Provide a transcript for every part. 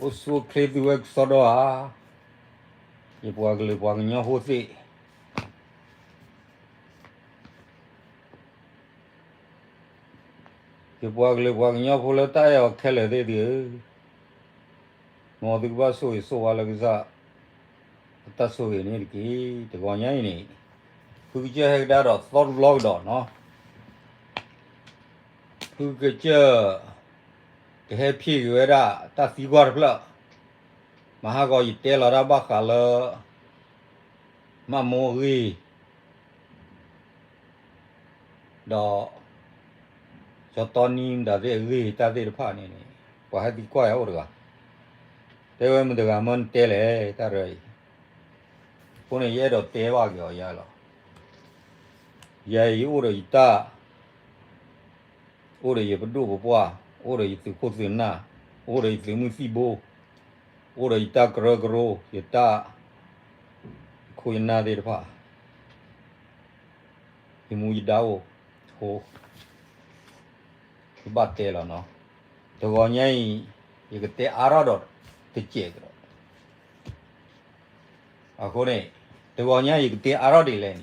အိၣ်ဆူၣ်အိၣ်ချ့သုဝဲကစီဒီဧါ, ယပှၤကလုာ်ပှၤကညီဖိသ့ၣ်, ယပှၤကလုာ်ပှၤကညီဖိလၢတၢ်အဲၣ်အီၤခဲလၢာ်သ့ၣ်သုဧၢ, မ်သုကဘၣ်ဆိၣ်ဂ့ၤဆိၣ်ဝါလၢကစၢ် အတၢ်ဆိၣ်ဂ့ၤန့ၣ်တက့ၢ်. တဂီၤညါအံၤန့ၣ် ဖုကစၢၢ်ဟဲကဒါဒီးသီတဘျီကဒီးနီၤ, ဖုကစၢၢ် ကဟဲဖံးက့ၤဝဲဒၣ်တၢ်သံကွၢ်တဖျၢၣ်, မဟါဂီၤယတဲလီၤတၢ်ဘၣ်ဃးလၢ မးမိအဂ့ၢ် ဒီး စီၤတီနံဒၣ်သ့ၣ်အဂ့ၢ်တၢ်သ့ၣ်တဖၣ်န့ၣ်န့ၣ် ပှၤဟဲသံကွၢ်ယၤအိၣ်တဂၤ, တဲဝဲမတၤတဂၤမၢနတဲလဲၣ်တၢ်ရၢအံၤ, အဃိန့ၣ် ယအဲၣ်ဒိးတဲဘၣ်က့ၤအီၤယၤလီၤ. ယၤအံၤအိၣ်ဒီးယတၢ် အိၣ်ဒီးယပဒိၣ်ပပှၢ်, အိၣ်ဒီးယသုးခိၣ်သုးနၢ်, အိၣ်ဒီးယသုးမုၢ်သံၣ်ဘိ, အိၣ်ဒီးယတၢ်ကရၢကရိ, ယတၢ် ယခိၣ်ယနၢ်သ့ၣ်တဖၣ်, ယမူယဒါအိၣ်အဃိ, ယဘၣ်တဲလီၤနီၤ. တဂီၤညါအံၤ ယကတဲအါထီၣ်ဒီးတစဲးကဒီး အဃိန့ၣ် တဂီၤညါယကတဲအါထီၣ်ဒ်လဲၣ်န့ၣ်,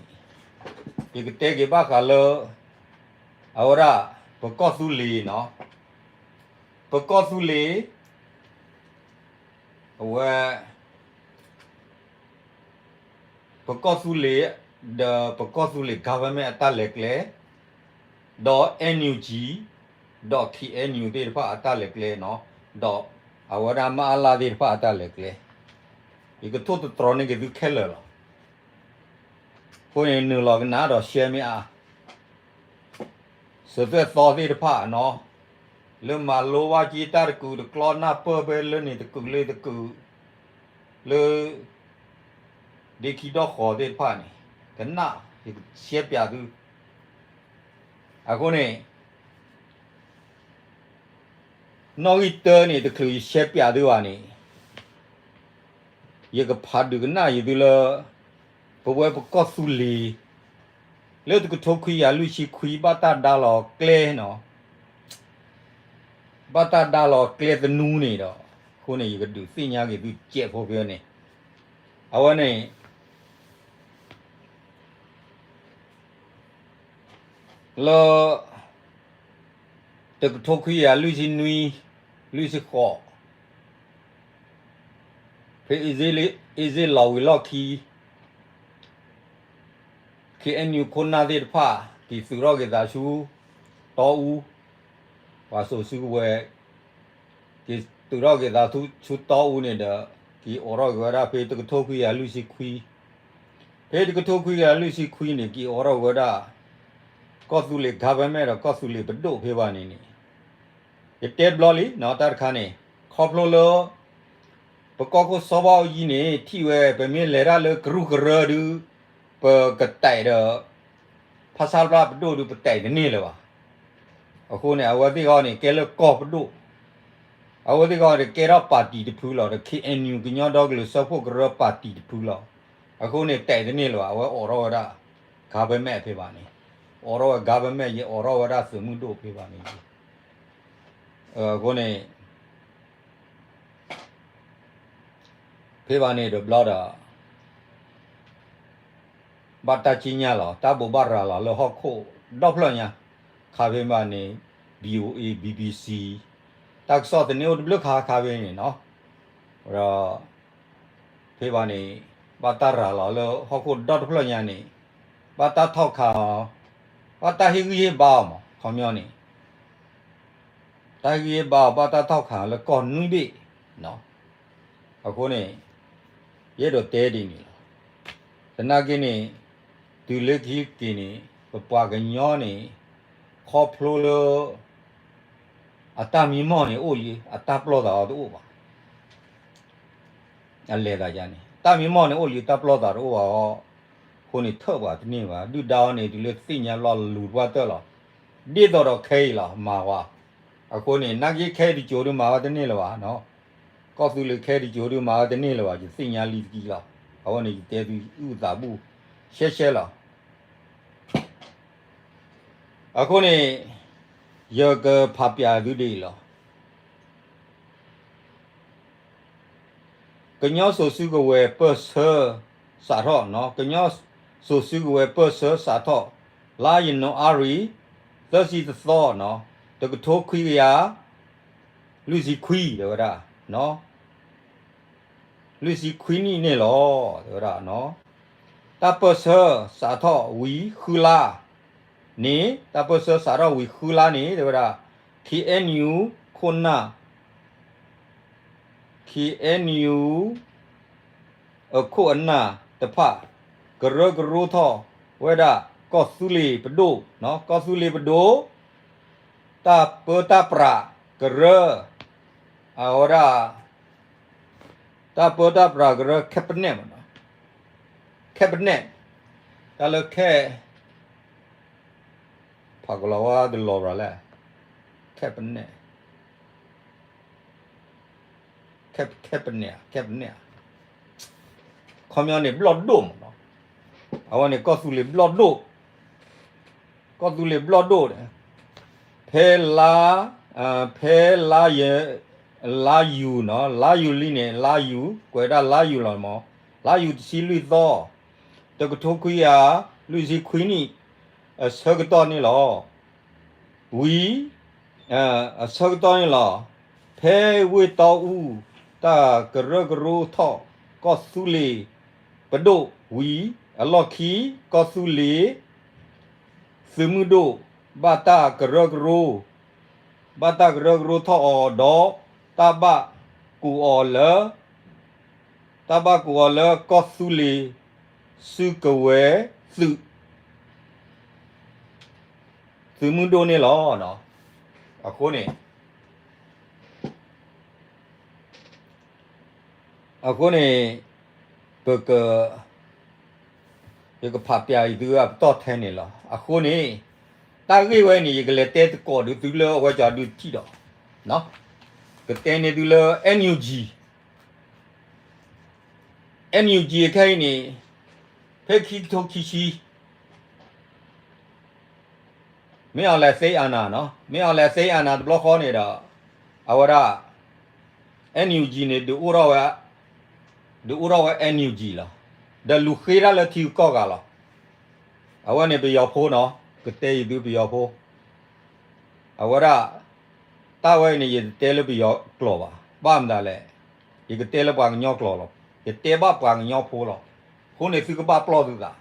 ယကတဲက့ၤဘၣ်ဃးလၢ အဝဲဒၣ် ပကီၢ်သူလ့ၤနီၤ, ပကီၢ်သူလ့ၤ အဝဲ ပကီၢ်သူလ့ၤ ဒီးပကီၢ်သူလ့ၤ government အတၢ်လဲၤကျဲ, ဒီး NUG, ဒီး KNU သ့ၣ်တဖၣ်အတၢ်လဲၤကျဲနီၤ, ဒီးအဝဲဒၣ်မအလၢ်သ့ၣ်တဖၣ်အတၢ်လဲၤကျဲ, ယကထိၣ်သတြီၤန့ၢ်က့ၤသုခဲလၢာ်လီၤ. အဃိန့ၣ် နုာ်လီၤကနၣ်ဒီး share မ့ၢ်အါ စၢၤသွဲၣ်သီသ့ၣ်တဖၣ်နီၤ, လၢမၤလိဘၣ်က့ၤတၢ်တကူာ်တကျီ နၢ်ပၢၢ်ဖဲလၢန့ၣ်တကူာ်လၢတကူာ်, လၢ ဒ့ခံဒီၣ်ဃီၤသ့ၣ်တဖၣ်န့ၣ် ကနၣ် ယကရှဲပၠးသု, အဃိန့ၣ် နီၣ်ဂံၢ်တၢန့ၣ် တချုးယရှဲပၠးသုဘၣ်န့ၣ် ယကဖးဒုးကနၣ်ယသုလၢ ပဝဲပကီၢ်သူလ့ၤ လၢတကထိခွံကယၤလွံၢ်ဆံခွံ ဘၣ်တၢ်ဒါလီၤကျဲနီၤ, ဘၣ်တၢ်ဒါလီၤကျဲသနူန့ၣ်ဒီး အဃိန့ၣ် ယကဒုးသ့ၣ်ညါက့ၤသုစဲးဖိဖဲန့ၣ်, အဝဲန့ၣ် လၢ တကထိခွံကယၤလွံၢ်ဆံနွံ လွံၢ်ဆံဃိး ဖဲအ့စ့လီၤဝံၤလီၢ်ခံ KNU ခိၣ်နၢ်သ့ၣ်တဖၣ် က့ၤသုးထီၣ်က့ၤသးဆူ တီအူ, ပှၤစိာ်စုကဝဲၤ က့ၤသုးထီၣ်က့ၤသးဆူတီအူန့ၣ်ဒီး က့ၤအိးထီၣ်က့ၤဝဲဒၣ်ဖဲတကထိခွံကယၤလွံၢ်ဆံခွံ, ဖဲတကထိခွံကယၤလွံၢ်ဆံခွံန့ၣ် က့ၤအိးထီၣ်က့ၤဝဲဒၣ် ကီၢ်သူလ့ၤ government ဒီးကီၢ်သူလ့ၤပဒိၣ်ဖဲဘၣ်န့ၣ်န့ၣ် ယတဲတဘျီလံနီၤ တၢ်တခါန့ၣ် ခီဖျိလၢ ပကီၢ်ခိၣ်စီၤဘၣ်အူကၠံန့ၣ် ထံၣ်ဝဲ ပမ့ၢ်လဲၤတၢ်လၢကရူၢ်ကရၢဒုး ပကတဲာ်ဒီး ဖဆပလပဒိၣ်ဒုး ပတဲာ်တန့ၢ်လၢၤဘၣ်. အဃိန့ၣ် အဝဲသ့ၣ်ဂီၢ်န့ၣ် ကဲလၢကီၢ်ပဒိၣ်, အဝဲသ့ၣ်ဂီၢ်န့ၣ် ကဲထီၣ်ပၣ်တံၣ်တဖုလီၤ, ဒီး KNU ကညီဒီကလုာ်စၢဖှိၣ်ကရၢပၣ်တံၣ်တဖုလီၤ. အဃိန့ၣ် တဲာ်တန့ၢ်လၢၤဘၣ်, အဝဲအိးထီၣ်ဝဲဒၣ် government ဖဲဘၣ်န့ၣ်, အိးထီၣ်ဝဲ government ယအိးထီၣ်ဝဲဒၣ်သုးမုၢ်ဒိၣ်ဖဲဘၣ်န့ၣ်, အဃိန့ၣ် ဖဲဘၣ်န့ၣ်တဘျီဒီး ဘၣ်တၢ်ကံးညာ်လီၤ, တၢ်ဘိးဘၣ်ရၤလီၤလၢဟီၣ်ခိၣ်ဒီဖျၢၣ်ညါ, ခါဖဲဘၣ်န့ၣ် VOA BBC တၢ်ကစီၣ်သန့အိၣ်တဘျုးခါခါဖဲန့ၣ်နီၤ, ဒီး ဖဲဘၣ်န့ၣ် ဘၣ်တၢ်ရၤလီၤလၢဟီၣ်ခိၣ်ဒီတဖျၢၣ်ညါန့ၣ်, ဘၣ်တၢ်ထီၣ်ခးအီၤ, ဘၣ်တၢ်ဟ့ၣ်ဂံၢ်ဟ့ၣ်ဘါအီၤမး ခီပညီန့ၣ် တၢ်ဟ့ၣ်ဂံၢ်ဟ့ၣ်ဘါအီၤ ဘၣ်တၢ်ထီၣ်ခးအီၤလၢကီၢ်နွံဘ့ၣ်, အဃိန့ၣ် ယအဲၣ်ဒိးတဲဒ်န့ၣ်လီၤ. သနာ်က့န့ၣ် တုၤလၢခံက့ၤန့ၣ် ပပှၤကညီန့ၣ် ခီဖျိလၢ အတၢ်မံမီၢ်န့ၣ်အိၣ်လံ အတၢ်ပလီၢ်သးအီၤတအိၣ်ဘၣ်. အလဲၤသးယါန့ၣ် တၢ်မံမီၢ်န့ၣ်အိၣ်လံ တၢ်ပလီၢ်သးတအိၣ်ဘၣ်အီၤ, အဃိန့ၣ်ထၢၣ်ပှၤတန့ၢ်ဘၣ်. ဒုၣ်ဒါအီၤန့ၣ် တုၤလၢသ့ၣ်ညါလီၤလူၤပှၢ်တၢၢ်လီၤ. ဒ်သိးဒီးခဲအံၤလီၤ မၤဝဲ. အဃိန့ၣ် နာ်က့ခဲအံၤတစိၤဒုးမၤဝဲတန့ၢ်လၢၤဘၣ်နီၤ. ကီၢ်သူလ့ၤခဲအံၤတစိၤဒုးမၤဝဲတန့ၢ်လၢၤဘၣ် ယသ့ၣ်ညါလံတကံလီၤ. အဝဲန့ၣ်ယတဲသုအုၣ်သးဘူၣ် ရှဲရှဲလီၤ. အဃိန့ၣ် ယကဖးပျးသုဒ်အံၤလီၤ. ကညီစိာ်စုကဝဲၤပၢၢ်ဆၢစးထီၣ်, ကညီစိာ်စုကဝဲၤပၢၢ်ဆၢစးထီၣ် လါယနူၤအါရံၤ သၢဆံတသီ, တကထိခွံကယၤ လွံၢ်ဆံခွံ တဲဝဲဒၣ်, လွံၢ်ဆံခွံနံၣ်န့ၣ်လီၤ တဲဝဲဒၣ်. တၢ်ပၢၢ်ဆၢစးထီၣ်ဝံၤဃုလါန့ၣ်, တၢ်ပၢၢ်ဆၢစးထီၣ်ဝံၤဃုလါန့ၣ် တဲဝဲဒၣ် ခ့ၣ်အဲၣ်ယူၣ် ခိၣ်နၢ် ခ့ၣ်အဲၣ်ယူၣ် အခိၣ်အနၢ်တဖၣ် ကရၢကရိထီၣ်ဝဲဒၣ် ကီၢ်သူလ့ၤပဒိၣ်, ကီၢ်သူလ့ၤပဒိၣ် တၢ်ပၢတၢ်ပြးကရၢ, အဝဲဒၣ် တၢ်ပၢတၢ်ပြးကရၢ cabinet မ့ၢ်နီၤ, cabinet, တၢ်လၢ ဖးကလီၤဝါတလီၤဘၣ်လဲၣ်, cabinet, cabinet, cabinet, ခီပညီန့ၣ် ဘျီၣ်ဒိၣ်မ့ၢ်နီၤ, အဝဲန့ၣ် ကီၢ်သူလ့ၤဘျီၣ်ဒိၣ်, ကီၢ်သူလ့ၤဘျီၣ်ဒိၣ်န့ၣ် ဖဲလါ, ဖဲလါယ, လါယူၤနီၤ, လါယူၤလံန့ၣ် လါယူၤ ကွဲးဒၣ်လါယူၤလီၤမ့ၢ်, လါယူၤတဆံလွံၢ်သီ, တကထိခွံကယၤ လွံၢ်ဆံခွံနံၣ် အဆၢကတီၢ်န့ၣ်လီၤ. ဝံၤ အဆၢကတီၢ်န့ၣ်လီၤ. ဖဲဝ့ၢ်တီအူ တၢ်ကရၢကရိထီၣ် ကီၢ်သူလ့ၤပဒိၣ်ဝံၤအလီၢ်ခံ ကီၢ်သူလ့ၤသုးမုၢ်ဒိၣ် ဘၣ်တၢ်ကရၢကရိ ဘၣ်တၢ်ကရၢကရိထီၣ်အီၤဒီး တၢ်ဘၣ်ကူးအီၤလၢ တၢ်ဘၣ်ကူးအီၤလၢကီၢ်သူလ့ၤ စုကဝဲၤသုး သုးမုၢ်ဒိၣ်န့ၣ်လီၤ. အဃိန့ၣ် အဃိန့ၣ် ပက ယကဖးပျးအံၤသုအပတီၢ်ထဲန့ၣ်လီၤ. အဃိန့ၣ် တၢ်ဂ့ၢ်ဝဲန့ၣ် ယကလဲၤတဲသကိးဒုးသုလၢအဝဲကၠီဒုးထံၣ်ဒီး ကတဲန့ၢ်သုလၢ NUG, NUG အခဲအံၤန့ၣ် ဖဲခံကထိခံဆံ မ့ၢ်အီၤလဲၤသ့အနၤနီၤ, မ့ၢ်အီၤလဲၤသ့အနၤတဘျီဃီန့ၣ်ဒီး အဝဲဒၣ် NUG န့ၣ် ဒုးအိၣ်ထီၣ်ဝဲ, ဒုးအိၣ်ထီၣ်ဝဲ NUG လီၤ. ဒီးလူၤဃ့တၢ်လၢထံဂုၤကီၢ်ဂၤလီၤ. အဝဲန့ၣ်ပယီၤဖိနီၤ, ကတဲယံၤသုပယီၤဖိ, အဝဲဒၣ် တၢ်ဝဲအံၤန့ၣ် ယတတဲလၢပယီၤကျိာ်ဘၣ်. ဘၣ်မတၤလဲၣ်, ယကတဲလၢပှၤကညီကျိာ်လီၤ. ယတဲဘၣ်ပှၤကညီဖိလီၤ. အဃိန့ၣ်သုကဘၣ်ပျီၢ်သုသး,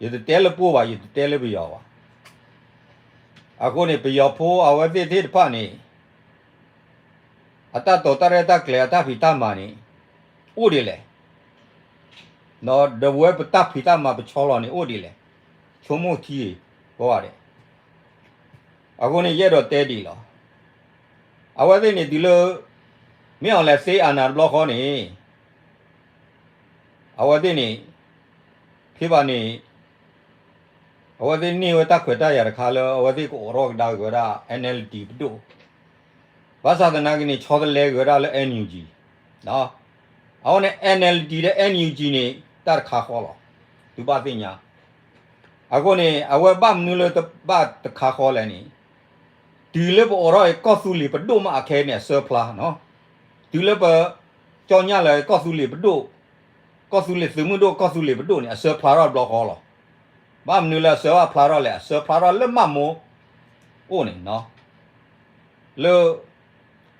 ယတတဲလၢပှိၢ်ဘၣ်, ယတတဲလၢပယီၤဘၣ်. အဃိန့ၣ် ပယီၤဖိအဝဲသ့ၣ်သ့ၣ်တဖၣ်န့ၣ် အတၢ်တိာ်တၢ်ရဲၣ်တၢ်ကျဲၤအတၢ်ဖံးတၢ်မၤန့ၣ် အိၣ်ဒ်လဲၣ်, ဒီးဝဲပတၢ်ဖံးတၢ်မၤပဆီလီၤန့ၣ်အိၣ်ဒ်လဲၣ်, ဆိကမိၣ်ထံဂ့ၤကိးဂၤဒဲး. အဃိန့ၣ် ယအဲၣ်ဒိးတဲဒ်အံၤလီၤ. အဝဲသ့ၣ်န့ၣ်တုၤလၢ မ့ၢ်အီၤလဲၤသ့အနၤတဘျီဃီန့ၣ် အဝဲသ့ၣ်န့ၣ် ဖဲဘၣ်န့ၣ် အဝဲသ့ၣ်န့ၢ်ဝဲတၢ်ခွဲးတၢ်ယာ်တခါလၢ အဝဲသ့ၣ်ကအိးထီၣ်ကဒါက့ၤဝဲဒၣ် NLD ပဒိၣ်, ဘၣ်ဆၣ်သနာ်က့န့ၣ် ဆီတလဲက့ၤဝဲဒၣ်လၢ NUG, အဃိန့ၣ် NLD ဒီး NUG န့ၣ် တၢ်တခါဃီလီၤ, သုဘၣ်သ့ၣ်ညါ. အဃိန့ၣ် အဝဲဘၣ်မနုၤလၢဘၣ်တခါဃီလဲၣ်န့ၣ် တုၤလၢပအိးထီၣ်က့ၤကီၢ်သူလ့ၤပဒိၣ်မးအခဲအံၤန့ၣ် အစၢဖျါ, တုၤလၢပ ကၠီညၣ်လၢကီၢ်သူလ့ၤပဒိၣ်, ကီၢ်သူလ့ၤသုးမုၢ်ဒိၣ် ကီၢ်သူလ့ၤပဒိၣ်န့ၣ် အစၢဖျါထီၣ်တဘျီဃီလီၤ. ဘၣ်မနုၤလၢအစၢဘၣ်ဖျါထီၣ်လဲၣ်, အစၢဖျါထီၣ်လၢမၢ်မိၢ်အိၣ်န့ၣ်, လၢ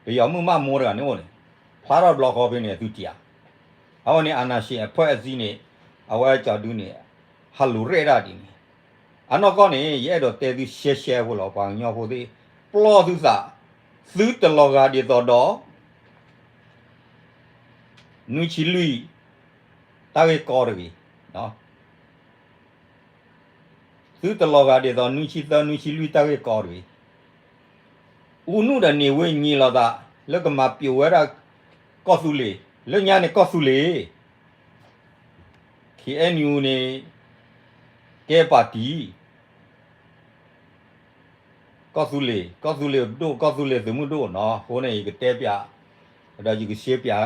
ပယီၤမုၣ်မၢ်မိၢ်တဂၤန့ၣ်အိၣ်န့ၣ်, ဖျါထီၣ်တဘျီဃီဖဲန့ၣ် သုတံၢ်ဧါ. အဝဲန့ၣ် အာဏာရှင်အဖွဲ့အစည်းန့ၣ် အဝဲကၠီဒုန့ၣ် ဟးလူၤရဲၣ်ဒၣ်ဒ်န့ၣ်, အနီၢ်ကီၢ်န့ၣ် ယအဲၣ်ဒိးတဲသုရှဲရှဲဖိလီၤ ပှၤကညီဖိသ့ၣ်, ပျီၢ်သုသး, သုတလီၤဂာ်ဒ်သိးဒီး နွံဆံလွံၢ် တၢ်ဂ့ၢ်ကီတဂ့ၤ. သုတလီၤဂာ်ဒ်သိး နွံဆံသၢ နွံဆံလွံၢ် တၢ်ဂ့ၢ်ကီတဂ့ၤ. ဦးနုဒီးနေဝင်း ငြိမ်လိာ်သး လၢကမၤပျိးဝဲဒၣ် ကီၢ်သူလ့ၤ, လၢညါန့ၣ်ကီၢ်သူလ့ၤ, KNU န့ၣ် ကဲပၣ်တံၣ် ကီၢ်သူလ့ၤ, ကီၢ်သူလ့ၤပဒိၣ် ကီၢ်သူလ့ၤသုးမုၢ်ဒိၣ်နီၤ. အဃိန့ၣ် ယကတဲပျး, ဒီးယကရှဲပျး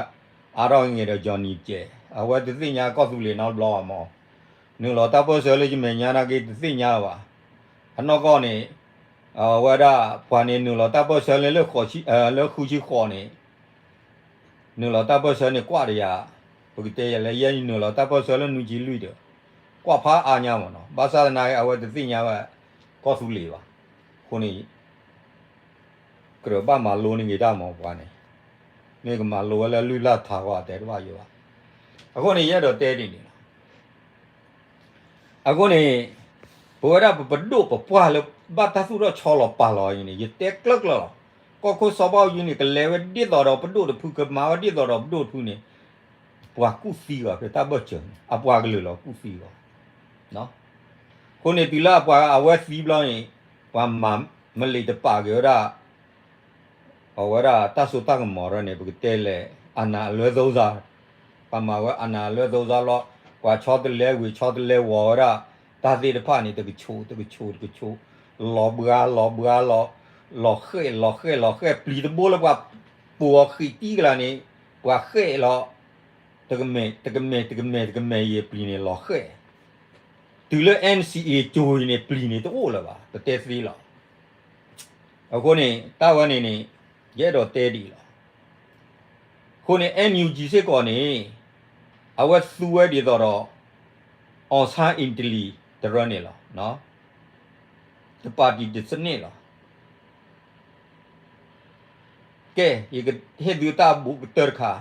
အါထီၣ်က့ၤဒီး Johnny ကဲ, အဝဲတသ့ၣ်ညါကီၢ်သူလ့ၤနီတဘျီဘၣ်မး. နုာ်လီၤတၢ်ပၢၢ်ဆၢလၢယမဲာ်ညါနာ်က့ တသ့ၣ်ညါဘၣ်. အနီၢ်ကီၢ်န့ၣ် အဝဲဒၣ်ပှၤန့ၣ် နုာ်လီၤတၢ်ပၢၢ်ဆၢလၢ လၢဃုဆံဃိးန့ၣ် နုာ်လီၤတၢ်ပၢၢ်ဆၢန့ၣ်ကွၢ်တယၤ, ပကတဲယၤလၢယဲနုာ်လီၤတၢ်ပၢၢ်ဆၢလၢနွံဆံလွံၢ်ဒီး ကွၢ်ဖးအါညါမ့ၢ်နီၤ, ဘၣ်ဆၣ်သနာ်က့ အဝဲတသ့ၣ်ညါဝဲ ကီၢ်သူလ့ၤဘၣ်. အဃိန့ၣ် ကြၢးဘၣ်မၤလိန့ၢ်ဂ့ၤတၢ်မ့ၢ်ပှၤန့ၣ်, မ့ၢ်ကမၤလိဝဲလၢလွံၢ်လၢ်ထါဃီအတဲတဘၣ်ယိဘၣ်. အဃိန့ၣ် ယအဲၣ်ဒိးတဲဒ်န့ၣ်လီၤ. အဃိန့ၣ် ပဝဲဒၣ်ပပဒိၣ်ပပှၢ်လၢဘၣ်တၢ်သူၣ်ထီၣ်ဆီလီၤပာ်လီၤအံၤန့ၣ် ယတဲကျၢၢ်ကျၢၢ်လီၤ. ကီၢ်ခိၣ်စီၤဘၣ်အူကၠံန့ၣ် ကလဲၤဝဲဒ်သိးဒီးပဒိၣ်တဖု ကမၤဝဲဒ်သိးဒီးပဒိၣ်တဖုန့ၣ် ပှၤကူၣ်သံဂီၤဖဲတၢ်ဘၢၣ်စၢၤန့ၣ် အပှၤကလုာ်လီၤကူၣ်သံဂီၤ. အဃိန့ၣ်တုၤလၢအပှၤအဝဲသံဘျီန့ၣ် ပှၤမၤမလ့ၤတပာ်က့ၤဝဲဒၣ် အဝဲဒၣ်တၢ်စိတၢ်ကမီၤရၢန့ၣ် ပကတဲလဲၣ် အာဏာလွဲသုံးစား, ပှၤမၤဝဲ အာဏာလွဲသုံးစား လီၤ, ပှၤဆီတလဲဝံၤ ဆီတလဲဝီၤဝဲဒၣ် တၢ်သ့ၣ်တဖၣ်န့ၣ် တကဆိး တကဆိး တကဆိး, လီၤဘှါ လီၤဘှါ လီၤ, လီၤဃဲး လီၤဃဲး လီၤဃဲး ပျံၤတဘိလၢပှၤပိာ်အီၤဃံးတံၢ်ကလၤန့ၣ် ပှၤဃဲးလီၤ, တကမဲာ် တကမဲာ် တကမဲာ် တကမဲာ်ယဲၢ်ပျံၤန့ၣ် လီၤဃဲး, တုၤလၢ NCA ကၠိၤအံၤန့ၣ် ပျံၤန့ၣ်တအိၣ်လၢၤဘၣ် ပတဲသ့လီၤ. အဃိန့ၣ် တၢ်ဝဲန့ၣ်န့ၣ် ယအဲၣ်ဒိးတဲဒ်အံၤလီၤ. အဃိန့ၣ် NUG စ့ၢ်ကီးန့ၣ် အဝဲသူဝဲဒ်သိးဒီး အောင်ဆန်း အင်တလီ တရၢန့ၣ်လီၤ. တပာ်တံၢ်တစနစ်လီၤ. ကဲ ယကဟ့ၣ်သုတၢ်ဘူးကတၢၢ်တခါ,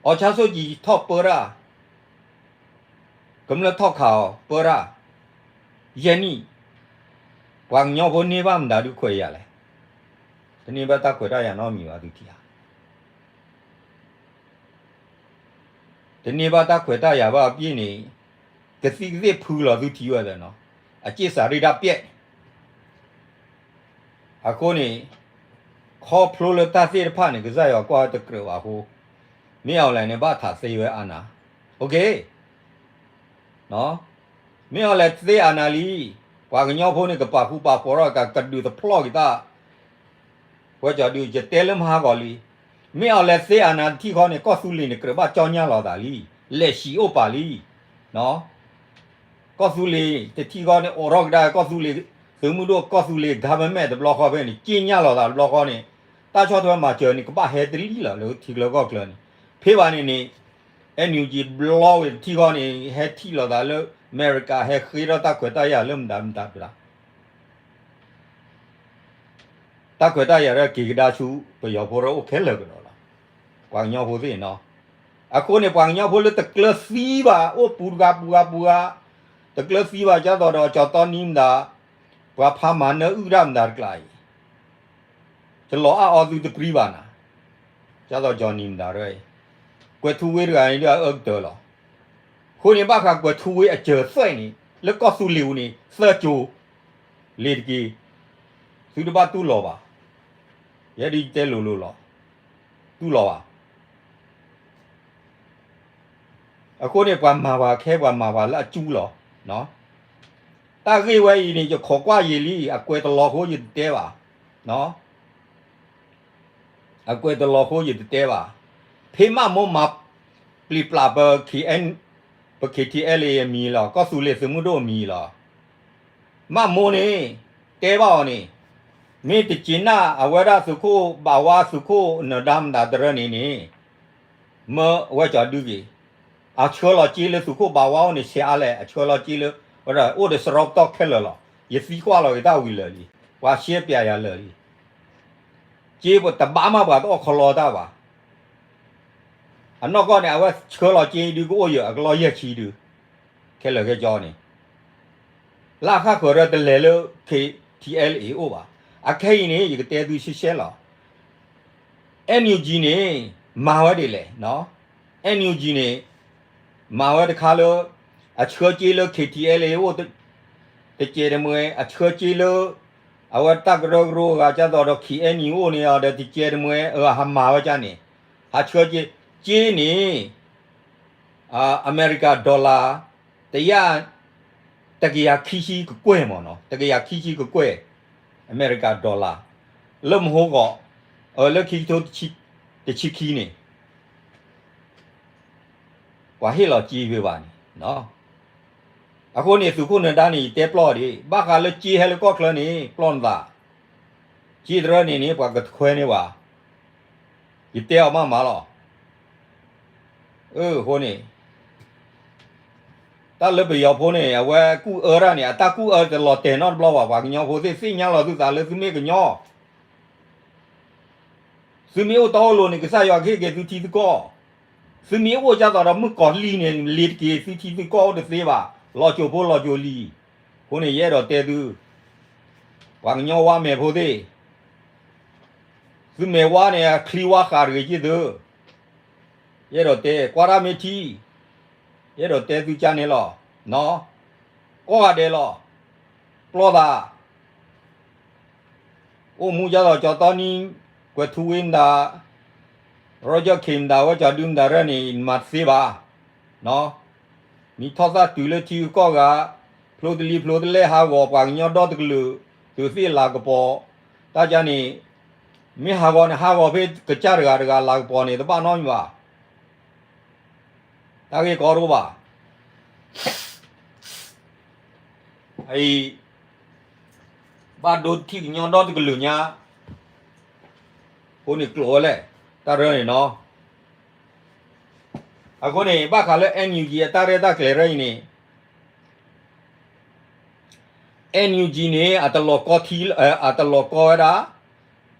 အောင်ဆန်းစုကြည်ထီၣ်ပၢတၢ် ကမျၢၢ်ထီၣ်ခးအီၤပၢတၢ်, ယဲၢ်နံၣ်, ပှၤကညီဖိန့ၢ်ဘၣ်မတၤဒုးခွဲးယာ်လဲၣ်. တန့ၢ်ဘၣ်တၢ်ခွဲးတၢ်ယာ်နီတမံၤဘၣ်သုထံၣ်ဧါ. တန့ၢ်ဘၣ်တၢ်ခွဲးတၢ်ယာ်ဘၣ်အပျ့ၢ်န့ၣ် ကသံၣ်ကသ့ၣ်ဖုလီၤသုထံၣ်ဝဲသ့ၣ်နီၤ, အက့ၢ်စၤရံၣ်တၢ်ပျဲၢ်န့ၣ် အဃိန့ၣ် ခီဖျိလၢတၢ်သ့ၣ်တဖၣ်န့ၣ် ကစၢ်ယွၤကွၢ်တကြၢးဘၣ်အဃိ, မ့ၢ်အီၤလဲၣ်န့ၣ် ဘၣ်ထးသ့ဝဲအနၢ်, အိၣ်က့ၤ မ့ၢ်အီၤလဲၣ်သ့အနၢ်လံ, ပှၤကညီဖိန့ၣ် ကပာ်ဃူပာ်ဖိးထီၣ် ကဒုးသဖျိၣ်က့ၤတၢ်, ဝဲကၠီဒုး ယတဲလၢမဟါဂီၤလံ, မ့ၢ်အီၤလဲၣ်သ့အနၢ်တထံၣ်ဃီန့ၣ် ကီၢ်သူလ့ၤန့ၣ် ကြၢးဘၣ်ကၠီညါလီၤသးလံ, လဲၤဆံးအိၣ်ပာ်လံ ကီၢ်သူလ့ၤတထံၣ်ဃီန့ၣ် အိးထီၣ်ကဒါကီၢ်သူလ့ၤ, သုးမုၢ်ဒိၣ်ကီၢ်သူလ့ၤ government တဘျီဃီဖဲန့ၣ် ကၠ့ညါလီၤသးတဘျီဃီန့ၣ်, တၢ်ဆီၣ်ထွဲမၤစၢၤန့ၣ် ကဘၣ်ဟဲတလံလီၤ လၢထံချၢကီၢ်ချၢန့ၣ်, ဖဲဘၣ်န့ၣ်န့ၣ် NUG ဘျီဝဲတထံၣ်ဃီန့ၣ် ဟဲထံၣ်လိာ်သးလၢ အမဲရကၤ ဟဲဃ့ထီၣ်တၢ်ခွဲးတၢ်ယာ်လၢမတၤမတၤပှၤ တၢ်ခွဲးတၢ်ယာ်ရၢက့ၤကဒါဆူ ပယီၤဖိရၢအိၣ်ခဲလၢာ်ကဒီးလီၤ. ပှၤကညီဖိသ့ၣ်နီၤ, အဃိန့ၣ် ပှၤကညီဖိလၢတကျၢၤသံဘၣ် အိၣ်ပူၤတဂၤပူၤဂၤပူၤဂၤ, တကျၢၤသံဘၣ် ဒ်သိးဒီးကၠီတီနံမတၤ, ပှၤဖးမၤနၢအုၣ်တၢ်မတၤတကျါအံၤ, တလီၤအါအီၤသုတပြံဘၣ်နၤ, ဒ်သိးကၠီနံမတၤရၢအံၤ, ကွဲၤထူဝ့တဂၤန့ၣ်ဒ်အအၢကတၢၢ်လီၤ. အဃိန့ၣ် ဘၣ်ဃးကွဲၤထူဝ့အစၢၤသွဲၣ်န့ၣ် လၢကီၢ်သူလ့ၤပူၤန့ၣ် သၢကၠိ လ့ၤတက့ၢ်, သုတဘၣ်တူၢ်လိာ်ဘၣ်, ယဲဒ်ယတဲလိၤလိၤလီၤ, တူၢ်လိာ်ဘၣ်. အဃိန့ၣ် ပှၤမၤပှၤခဲပှၤမၤပှၤလၢအကၠူလီၤ. တၢ်ဂ့ၢ်ဝဲအံၤန့ၣ် ယခိးကွၢ်ယံာ်လံ, အကွဲးတလီၤဃိယတတဲဘၣ်, အကွဲးတလီၤဃိယတတဲဘၣ်. ဖဲမးမိၢ်မၤပျံၤပျၢ်ပ ပ K T L A အမံၤလီၤ, ကီၢ်သူလ့ၤသုးမုၢ်ဒိၣ်အမံၤလီၤ. မးမိၢ်န့ၣ် တဲဘၣ်အီၤန့ၣ်, မ့ၢ်တက့ၤနၢ်အဝဲဒၣ်သုးခိၣ်ဘးဝါ သုးခိၣ်နၢၤဒါမတၤတရၢန့ၣ်န့ၣ်, မၢအဝဲကၠီဒုက့ၤ, အဆှၢလီၤစ့လၢသုးခိၣ်ဘးဝါအိၣ်န့ၣ် ဆဲးအါလဲၣ်, အဆှၢလီၤစ့လၢ အိၣ်ဒီးစရီပတီၢ်ခဲလၢာ်လီၤ. ယသံကွၢ်လီၤက့ၤတၢ်ဝံၤလၢာ်လံ, ပှၤရှဲပျဲယၤလၢာ်လံ. စ့တဘၣ်မးပှၤတအီၣ်ခီလီတၢ်ဘၣ်. အနီၢ်ကီၢ်န့ၣ် အဝဲဆှၢလီၤစ့ဒုကအိၣ်ယဲၢ် အကလီၢ်ယဲၢ်ဆံဒု, ခဲလၢာ်ခဲကၠီန့ၣ် လၢအဃၣ်ဃၢၤရၢတလဲၤလၢ K T L A အိၣ်ဘၣ်. အခဲအံၤန့ၣ် ယကတဲသုရှဲရှဲလီၤ. N U G န့ၣ် မၤဝဲဒ်လဲၣ်, N U G န့ၣ် မၤဝဲတခါလၢ အဆှၢစ့လၢ K T L A အိၣ် တကဲးတမှဲၤ, အဆှၢစ့လၢ အဝဲတၢ်ကရၢကရိအဂၤ ဒ်သိးဒီး K N U အိၣ်န့ၣ်ဒီး တကဲးတမှဲၤ အဟးမၤဝဲဒ်န့ၣ်, ဟးဆှၢစ့, စ့န့ၣ် အမဲရကၤ dollar တယၤ, တကယၤခံဆံကကွဲၢ်မ့ၢ်နီၤ, တကယၤခံဆံကကွဲၢ် အမဲရကၤ dollar လၢမဟိဂီၤ, လၢခံကထိတဆံခံန့ၣ် ပှၤဟ့ၣ်လီၤစ့ဖဲဘၣ်န့ၣ်. အဃိန့ၣ် သုးခိၣ်နၢၤဒါန့ၣ် ယတဲပျီၢ်ဒံး ဘၣ်ဃးလၢစ့ဟဲလၢကီၢ်ချၢန့ၣ် ပျီၢ်နသး, စ့တရၢန့ၣ်န့ၣ် ပှၤကခွဲန့ၢ်ဘၣ်, ယတဲအီၤမးမးလီၤ. အဃိန့ၣ် တၢ်လၢပယီၤဖိန့ၣ် အဝဲကူၣ်အၢတၢ်န့ၣ် အတၢ်ကူၣ်အၢတလီၤတဲာ်နီတဘျီဘၣ်. ပှၤကညီဖိသ့ၣ်သ့ၣ်ညါလီၤသုသးလၢသုမ့ၢ်ကညီ, သုမ့ၢ်အိၣ်တီအိၣ်လိၤန့ၣ် ကစၢ်ယွၤကဟ့ၣ်က့ၤသုထံသုကီၢ်, သုမ့ၢ်အိၣ်ကၢ်သိးဒီးမုၣ်ကီၤလံၢ်န့ၣ် လ့ၤတက့ၤသုထံသုကီၢ်အိၣ်တသ့ဘၣ်. လီၤစိၤဖိလီၤစိၤလံၤ, အဃိန့ၣ် ယအဲၣ်ဒိးတဲသု, ပှၤကညီဝါမဲာ်ဖိသ့ၣ်, သုမဲာ်ဝါန့ၣ် အချံဝါဃးတဂ့ၤက့ၢ်သု, ယအဲၣ်ဒိးတဲ ကွၢ်တၢ်မ့ၢ်ထံ, ယအဲၣ်ဒိးတဲသုကၢ်န့ၣ်လီၤ, ကိးဂၤဒဲးလီၤ, ပျီသး အိၣ်မူကၢ်သိး ကၠီတီနံ, ကွဲးထူဝ့မတၤ, ရီကၠီၣ်ခ့မတၤ ဝဲကၠီဒုမတၤရၢၢ်န့ၣ် မၤတသ့ဘၣ်, မ့ၢ်ထီၣ်သၣ်တုၤလၢထံဂုၤကီၢ်ဂၤ, ဖျိတလံၤဖျိတလဲၢ်ဟးဂီၤပှၤကညီဒီတကလုာ်, သုးသ့ၣ်လၤကပီၤ, တၢ်ကၢ်န့ၣ်, မ့ၢ်ဟးဂီၤန့ၣ် ဟးဂီၤဖဲကစၢ်တဂၤတဂၤလၤကပီၤန့ၣ် တဘၣ်နီတမံၤဘၣ်. တၢ်ဂ့ၢ်ကီတအိၣ်ဘၣ်. အံၤ, ဘၣ်ဒိထံၣ်ကညီဒီတကလုာ်ညါ, အဃိန့ၣ်ကျိးဝဲလဲၣ်, တၢ်ရၢန့ၣ်နီၤ. အဃိန့ၣ် ဘၣ်ဃးလၢ NUG အတၢ်ရဲၣ်တၢ်ကျဲၤရၢအံၤန့ၣ် NUG န့ၣ် အတလီၤကီထံ, အတလီၤကီဝဲဒၣ်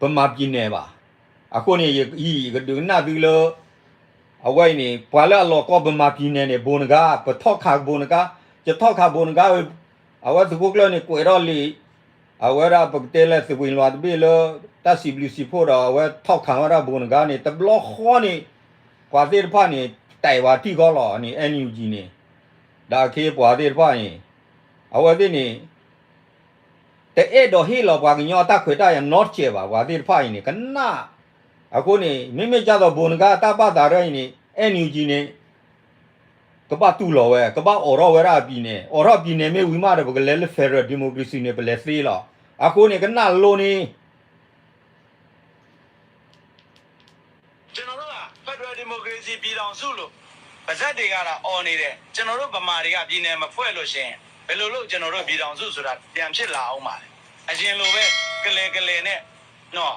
ဗမာပြည်နယ် ဘၣ်. အဃိန့ၣ် ယကဒုးကနၣ်သုလၢ အဝဲအံၤန့ၣ် ပှၤလၢအလီၤကီ ဗမာပြည်နယ် န့ၣ် ဗိုလ်နဂါး, ပထီၣ်ခးဗိုလ်နဂါး, ယထီၣ်ခးဗိုလ်နဂါး, အဝဲသုးခိၣ်ကျၢၢ်န့ၣ် ကွဲးထီၣ်လံာ်, အဝဲဒၣ်ပကတဲလၢသုးဝ့ၤလွးတဘ့ၣ်လၢ တၢ်စံးဘျုးစံးဖှိၣ်ဒီး အဝဲထီၣ်ခးဝဲဒၣ်ဗိုလ်နဂါးန့ၣ် တဘျီဃီန့ၣ် ပှၤသ့ၣ်တဖၣ်န့ၣ် တဲာ်ဝဲထံၣ်ဃီလီၤန့ၣ် NUG န့ၣ်, ဒီးအခ့အပှၤသ့ၣ်တဖၣ်န့ၣ် အဝဲသ့ၣ်န့ၣ် တအဲၣ်ဒိးဟ့ၣ်လီၤပှၤကညီအတၢ်ခွဲးတၢ်ယာ်နီတစဲးဘၣ်, ပှၤသ့ၣ်တဖၣ်အံၤန့ၣ် ကနၣ်. အဃိန့ၣ် မ့မ့ၢ်ကၢ်သိးဗိုလ်နဂါးအတၢ်ဘၣ်သးရၢအံၤန့ၣ် NUG န့ၣ် ကဘၣ်တူၢ်လိာ်ဝဲ, ကဘၣ်အိးထီၣ်ဝဲဒၣ်အပြည်နယ်, အိးထီၣ်ပြည်နယ် မ့ၢ်ဝံၤမးဒီး ပကလဲၤလၢ federal democracy န့ၣ် ပလဲၤသ့လီၤ. အဃိန့ၣ် ကနၣ်လိန့ၣ် ကျွန်တော်တို့က ဖက်ဒရယ်ဒီမိုကရေစီပြည်ထောင်စုလို့ ပါးစပ်တွေကသာအော်နေတယ်။ ကျွန်တော်တို့ဗမာတွေက ပြည်နယ်မဖွဲ့လို့ရှိရင် ဘယ်လိုလုပ်ကျွန်တော်တို့ပြည်ထောင်စုဆိုတာပြန်ဖြစ်လာအောင်ပါလဲ။ အရင်လိုပဲကလဲကလဲနဲ့နော်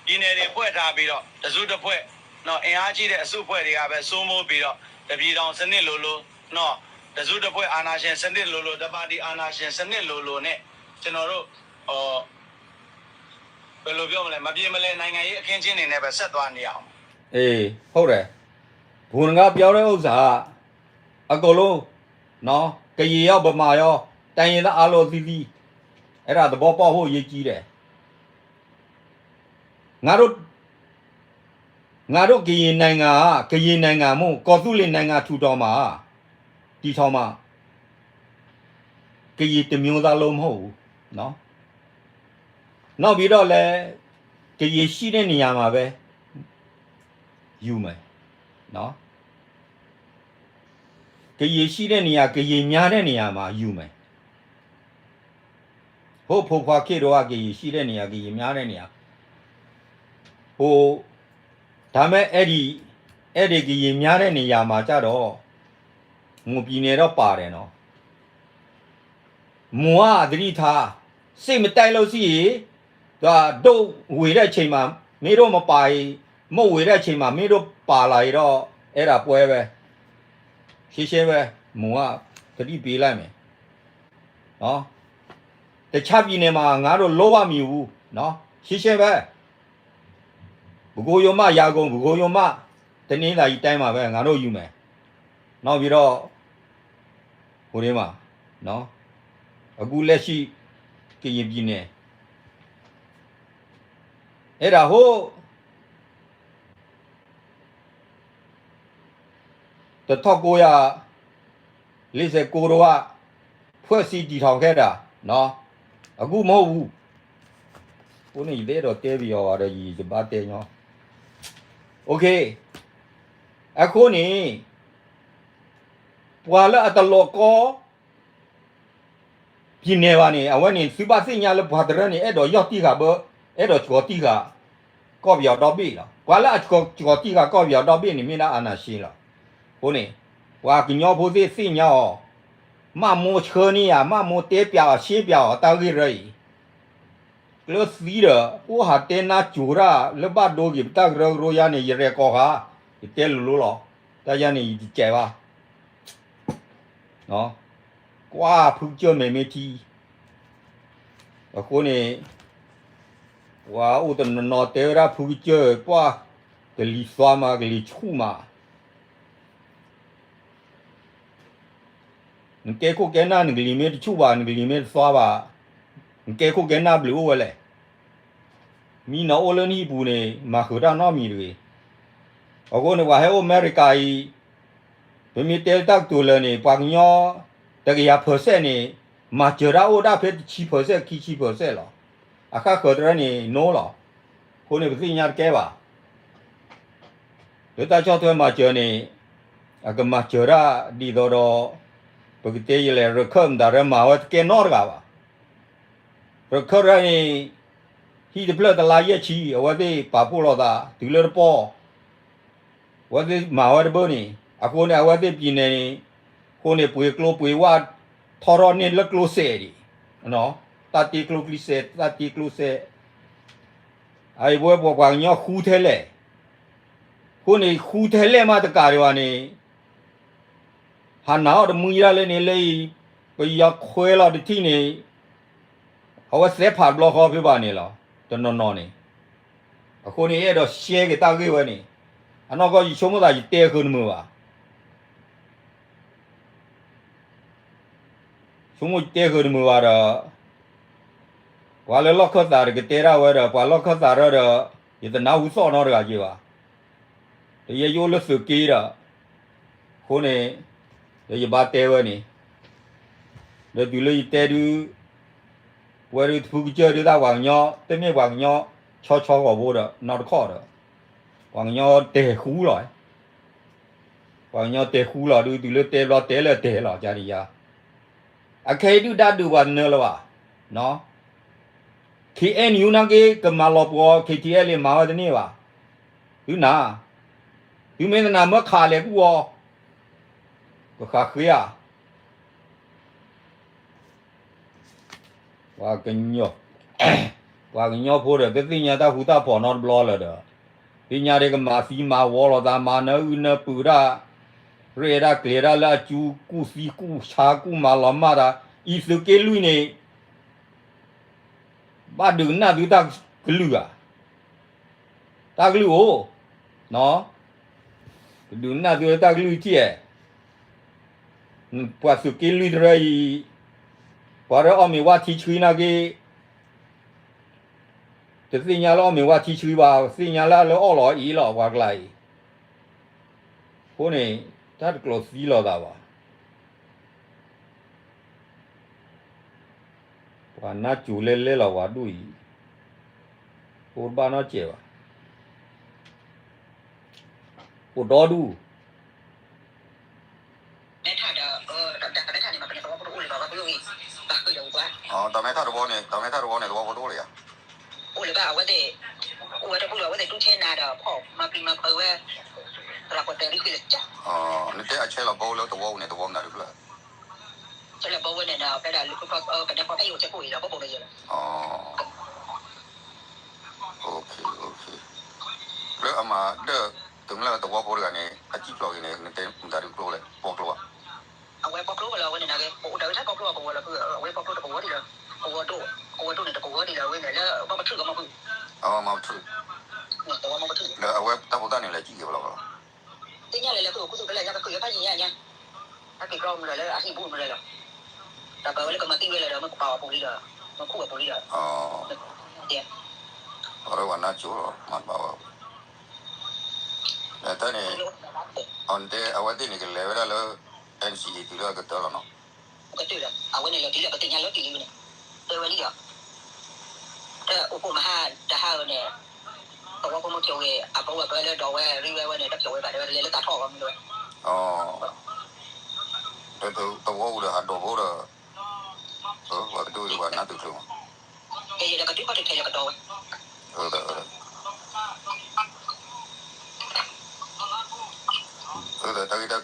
ပြည်နယ်တွေဖွဲ့ထားပြီးတော့တစုတဖွဲ့နော် အင်အားကြီးတဲ့အစုအဖွဲ့တွေကပဲစိုးမိုးပြီးတော့တပြည်ထောင်စနစ်လိုလိုနော် တစုတဖွဲ့အာဏာရှင်စနစ်လိုလို တပါတီအာဏာရှင်စနစ်လိုလိုနဲ့ကျွန်တော်တို့ ဘယ်လိုပြောမလဲ မပြေမလည်နိုင်ငံရေးအခင်းအကျင်းတွေနဲ့ပဲဆက်သွားနေရအောင်။ အေး ဟုတ်တယ်။ ဗိုလ်နဂါးပြောတဲ့ဥစ္စာ အကုန်လုံးနော် ကရင်ရော ဗမာရော တိုင်းရင်းသားအားလုံးအသီးသီး အဲ့ဒါသဘောပေါက်ဖို့အရေးကြီးတယ်။ ငါတို့ ငါတို့ကရင်နိုင်ငံက ကရင်နိုင်ငံမို့ ကော်သူလင်နိုင်ငံထူထောင်မှာ တည်ထောင်မှာ ကရင်တစ်မျိုးသားလုံးမဟုတ်ဘူးနော်။ နောက်ပြီးတော့လည်း ကရင်ရှိတဲ့နေရာမှာပဲ ယူမယ်နော်။ ကရင်ရှိတဲ့နေရာ ကရင်များတဲ့နေရာမှာ ယူမယ်။ ဟိုးဖိခွါခေတ်တုန်းက ကရင်ရှိတဲ့နေရာ ကရင်များတဲ့နေရာ ဟို ဒါပေမဲ့ အဲ့ဒီ အဲ့ဒီကရင်များတဲ့နေရာမှာကျတော့ မွန်ပြည်နယ်တော့ပါတယ်နော်။ မွန်က သတိထား စစ်မတိုက်လို့ရှိရင် သူက ဒိၣ်ဝေတဲ့အချိန်မှာ မင်းတို့မပါရင် မုတ်ဝေတဲ့အချိန်မှာ မင်းတို့ပါလာရင်တော့ အဲ့ဒါပွဲပဲ ရှင်းရှင်းပဲ မွန်က သတိပေးလိုက်မယ်နော်။ တခြားပြည်နယ်မှာ ငါတို့လုံးဝမယူဘူးနော်။ ရှင်းရှင်းပဲ ပဲခူးရိုးမ ရန်ကုန် ပဲခူးရိုးမ တနင်္သာရီတိုင်းမှာပဲ ငါတို့ယူမယ်။ နောက်ပြီးတော့ ဟိုထဲမှာနော် အခုလက်ရှိ ကရင်ပြည်နယ် အဲ့ဒါဟို တစ်ထောင့်ကိုးရာလေးဆယ့်ကိုးတုန်းက ဖွဲ့စည်းတည်ထောင်ခဲ့တာနော်။ အခုမဟုတ်ဘူး။ ဟိုနေ့ ယသ့တော့တဲပြီးရောပါတော့ ယဘတ်တဲညော OK အခုန့ၣ် ပှၤလၢအတလီၤကီ ပြည်နယ်ဘၣ်န့ၣ် အဝဲန့ၣ် သုဘၣ်သ့ၣ်ညါလၢပှၤတရၢန့ၣ် အဲၣ်ဒိးယီၢ်တံၢ်ဃာ်ဘၣ်, အဲၣ်ဒိးစှီၤတံၢ်ဃာ် ကီၢ်ပယီၤဒီဘ့ၣ်လီၤ. ပှၤလၢအစှီၤတံၢ်ဃာ်ကီၢ်ပယီၤဒီဘ့ၣ်န့ၣ် မ့ၢ်ဒၣ်အာဏာရှင်လီၤ. အဃိန့ၣ် ပှၤကညီဖိသ့ၣ်သ့ၣ်ညါအီၤ, မၢ်မိၢ်ဆှၢန့ၢ်ယၤ, မၢ်မိၢ်တဲပျးအီၤ ရှင်းပျးအီၤ တၢ်ဂ့ၢ်ရၢအံၤ, ကျၢၤသံဒီး အိၣ်ဟးတဲနါစိၤတၢ်လၢဘၣ်ဒိက့ၤ ပတၢ်ကရၢကရိယါန့ၣ် ယရဲၣ်ကီၢ်ဃာ်, ယတဲလိၤလိၤလီၤ. တၢ်ယၤန့ၣ် ယတစဲးဘၣ်. ကွၢ်ဖုကစၢၢ်မဲာ်မ့ၢ်ထံ, အဃိန့ၣ် ပှၤအိၣ်တနီၤနီၤတဲဝဲဒၣ်ဖုကစၢၢ် ကွၢ်ကလံၤသွါမး ကလံၤဆူၣ်မး နကဲခိၣ်ကဲနၢ် နကလံၤမ့ၢ်တဆူၣ်ဘၣ် နကလံၤမ့ၢ်တသွါဘၣ်, နကဲခိၣ်ကဲနၢ်ဘျုးအိၣ်ဝဲလဲၣ်. မ့ၢ်နအိၣ်လၢနဟံၣ်ပူၤန့ၣ် မၤဃုာ်တၢ်နီတမံၤတဂ့ၤ. အဃိန့ၣ် ပှၤဟဲအိၣ်အမဲရကၤအံၤ ပမ့ၢ်တဲတၢ်ကတိၤလၢာ်န့ၣ် ပှၤကညီတကယၤ percent န့ၣ် မၤစၢၤတၢ်အိၣ်ဒၣ်ဖဲတဆံ percent ခံဆံ percent လီၤ. အဃၣ်ဃၢၤတရၢန့ၣ် no လီၤ. အဃိန့ၣ် ပသ့ၣ်ညါတကဲဘၣ်. လၢတၢ်ဆီၣ်ထွဲမၤစၢၤန့ၣ် အကမၤစၢၤတၢ်ဒ်သိးဒီး ပကတဲယလဲၣ် ရခၢၣ်မတၤရၢမၤဝဲတကဲနီတဂၤဘၣ်. ရခၢၣ်ရၢန့ၣ် ဟံၣ်တဖျၢၣ်တလါယဲၢ်ဆံ အဝဲသ့ၣ်ပာ်ဖှိၣ်လိာ်သး တုၤလၢတပီၢ် အဝဲသ့ၣ်မၤဝဲတဘၣ်န့ၣ် အဃိန့ၣ် အဝဲသ့ၣ်ပံၤန့ၣ် အဃိန့ၣ် ပှ့ၤကျိပှ့ၤဝၣ် ထီထီၣ်န့ၢ်လၢကျိစဲးဒံး, တၢ်တ့ကျိကျံစဲး တၢ်တ့ကျိစဲး အအံၤပဝဲပပှၤကညီဃူထဲလဲၣ်, အဃိန့ၣ် ဃူထဲလဲၣ်မးတကးဒံးဘၣ်န့ၣ် ဟးနာ်အီၤတမှံဒၣ်လဲၣ်န့ၣ် လၢအံၤ ပယီၤခွဲလီၤတထံၣ်န့ၣ် အဝဲသဲဖးတဘျီဃီဖဲဘၣ်န့ၣ်လီၤ. တနီၤနီၤန့ၣ် အဃိန့ၣ် အဲၣ်ဒိးရှဲက့ၤတၢ်ဂ့ၢ်ဝဲန့ၣ် အနီၢ်ကီၢ်ယဆိကမိၣ်သးယတဲဃုာ်တမုာ်ဘၣ်. ဆိကမိၣ်ယတဲဃုာ်တမုာ်ဘၣ်ဒီး ပှၤလၢလီၢ်ခၢၣ်သးတကတဲဒၣ်ဝဲဒီး ပှၤလီၢ်ခၢၣ်သးရၢဒီး ယတနၢ်ဟူသီၣ်နီတဂၤက့ၤဘၣ်. ဒီးယဲယအိၣ်လၢသုးက့ဒီး အဃိန့ၣ် ဒီးယဘၣ်တဲဝဲန့ၣ် ဒီးတုၤလၢယတဲဒုး ပဝဲဒုးတဖုကစၢၢ်ဒုးတၢ်ပှၤကညီ တမ့ၢ်ပှၤကညီ ဆီဆီဂီၤဘိဒီး နီတခီၣ်ဒီး ပှၤကညီတဲဃူလီၤ. ပှၤကညီတဲဃူလီၤဒုး တုၤလၢတဲဘျီတဲလၢတဲလီၤ ကန့ၣ်ယါ အခဲအံၤဒုၣ်ဒါဒုးပှၤတနၢလၢၤဘၣ်. ခ့အဲၣ်ယူၣ်နာ်က့ ကမၤလီၤပှီၤ ခ့ထံအဲၣ်လ့မၤဝဲတန့ၢ်ဘၣ်. သုနၤ, သုမ့ၢ်တနၤမၢခးလဲၤကူၣ်အီၤ, ကဃးဃ့ဧါ. ပှၤကညီ, ပှၤကညီဖိဒီး တသ့ၣ်ညါတၢ်ဃူတၢ်ဖိးနီတဘျီလၢၤဒီး, သ့ၣ်ညါဒ်ကမၤသံမၤဝီလိာ်သး မၤနၢအုၣ်နၢပၢၤတၢ်, ရဲၣ်ဒၣ်ကျဲၤဒၣ်လၢအကူကူၣ်သံကူၣ်ဆါကူၣ်မၤလီၤမၢ်တၢ်, အံၤသုးက့လွံၢ်န့ၣ် ဘၣ်ဒုးကနၣ်သုတၢ်ကလုၢ်ဧါ. တၢ်ကလုၢ်အိၣ်, ကဒုးကနၣ်သုတၢ်ကလုၢ်ထံၣ်ဧါ. ပှၤသုးက့လွံၢ်တရၢအံၤ, ပှၤတအီၣ်မ့ၤဝါထံဆှံနာ်က့, တသ့ၣ်ညါလၢအီၣ်မ့ၤဝါထံဆှံဘၣ်, သ့ၣ်ညါလၢအလၢအီၣ်လီၤအံၤလီၤ ပှၤကျါအံၤ. အဃိန့ၣ် တၢ်တကျိၤသံလိာ်သးဘၣ်. ပှၤနါစိၤလဲလဲလီၤ ပှၤဒူၣ်အံၤ, အိၣ်တဘၣ်နီတစဲးဘၣ်, အိၣ်ဒီဒူၣ်. တၢ်မဲထၣ်တဝီန့ၣ် တၢ်မဲထၣ်တဝီန့ၣ် သဝီဖိတအိၣ်လၢၤယၤ. အိၣ်လၢၤဘၣ် အဝဲသ့ၣ်, အိၣ်ဝဲတဘူၣ်လီၤ အဝဲသ့ၣ်တူၢ်ထဲနၤဒီး ဖီၣ်မၤပျံၤမၤဖုးဝဲ, သရၣ်ကီၢ်တဲာ်ဒုး, နတဲအဆဲးလီၤဘီလၢသဝီပူၤန့ၣ် သဝီမနုၤတဖျၢၣ်. ဆဲးလီၤဘီဝဲန့ၣ်ဒီး ဖဲဒၣ်လၢဖီဖီဖဲအံၤအိၣ်ဆဲးကိၣ်အံၤလီၤ ဘီဘိၣ်လၢယဲလီၤ. လၢအမၤဒၢၣ် တမ့ၢ်လၢသဝီဖိတဂၤန့ၣ် အစံၣ်ဖျိးဂ့ၤန့ၣ် နတဲမတၤဒုးကျိလဲၣ် ပီကျိဧါ. အဝဲပီကျိဝဲလီၤ အဝဲန့ၣ်နာ်က့ ပအိၣ်တၢ်ဝဲတၢ်ပီကျိ ပဝဲလီၤဖု အဝဲပီကျိတကဝီၤဒံးလီၤ, ကဝီၤဒိၣ်, ကဝီၤဒိၣ်န့ၣ်တကဝီၤဒံးလီၤ အဝဲန့ၣ်လၢဘီပထုးကမီၤဖု, မီၤပထုး, ဒီးအဝဲတၢ်ဖိတၢ်နံၤလဲၤစံၣ်က့ၤဝဲလီၤ. သ့ၣ်ညါလဲၤလဲၤဖု ကူသူဖဲလဲၣ် ညါကကုၢ်ယဖးယံၤညါညါ, တၢ်က့ၤကျီမုၢ်လီၤလၢအဟံၣ်ဘူးမုၢ်လီၤလီၤ, တၢ်ပာ်ဝဲလၢကမၤသံဝဲလီၤဒီး မ့ၢ်ကပာ်အီၤပူၤလံဒီး, မ့ၢ်ခူၣ်အီၤပူၤလံဒီး, အဝဲဝဲနါစိၤလီၤ မၤတဘၣ်ဝဲ, တၢ်န့ၣ်, အတဲအဝဲသ့ၣ်န့ၣ်ကလဲၤဝဲဒၣ်လၢ NCA တုၤလၢအကတၢၢ်လီၤနီၤ. ကတၢၢ်ဒီး အဝဲန့ၣ်လီၤတံၢ်လၢပသ့ၣ်ညါလၢတံၢ်လံန့ၣ်, တဲဝဲလံဒီး, တၢ်အိၣ်ဖှိၣ်မဟါတဟါအံၤန့ၣ်, သဝီဖိမ့ၢ်ဖျိးဝဲ အပဝဲပဝဲလၢဒိးဝဲရံဝဲဝဲန့ၣ် တဖျိးဝဲဘၣ်ဒီးလဲၤလၢတၢ်ထီၣ်အဂီၢ်မ့ၢ်ဝဲ, သဝီပူၤဒီးဟးဒိးဖိဒီး, ပှၤကဒုးပှၤနါသုးချုးမး ကဒုးခီၣ်ထံးထဲလၢကဒီးဝဲ, တၢ်ဂ့ၢ်တၢ်ကျိၤဒ်အံၤ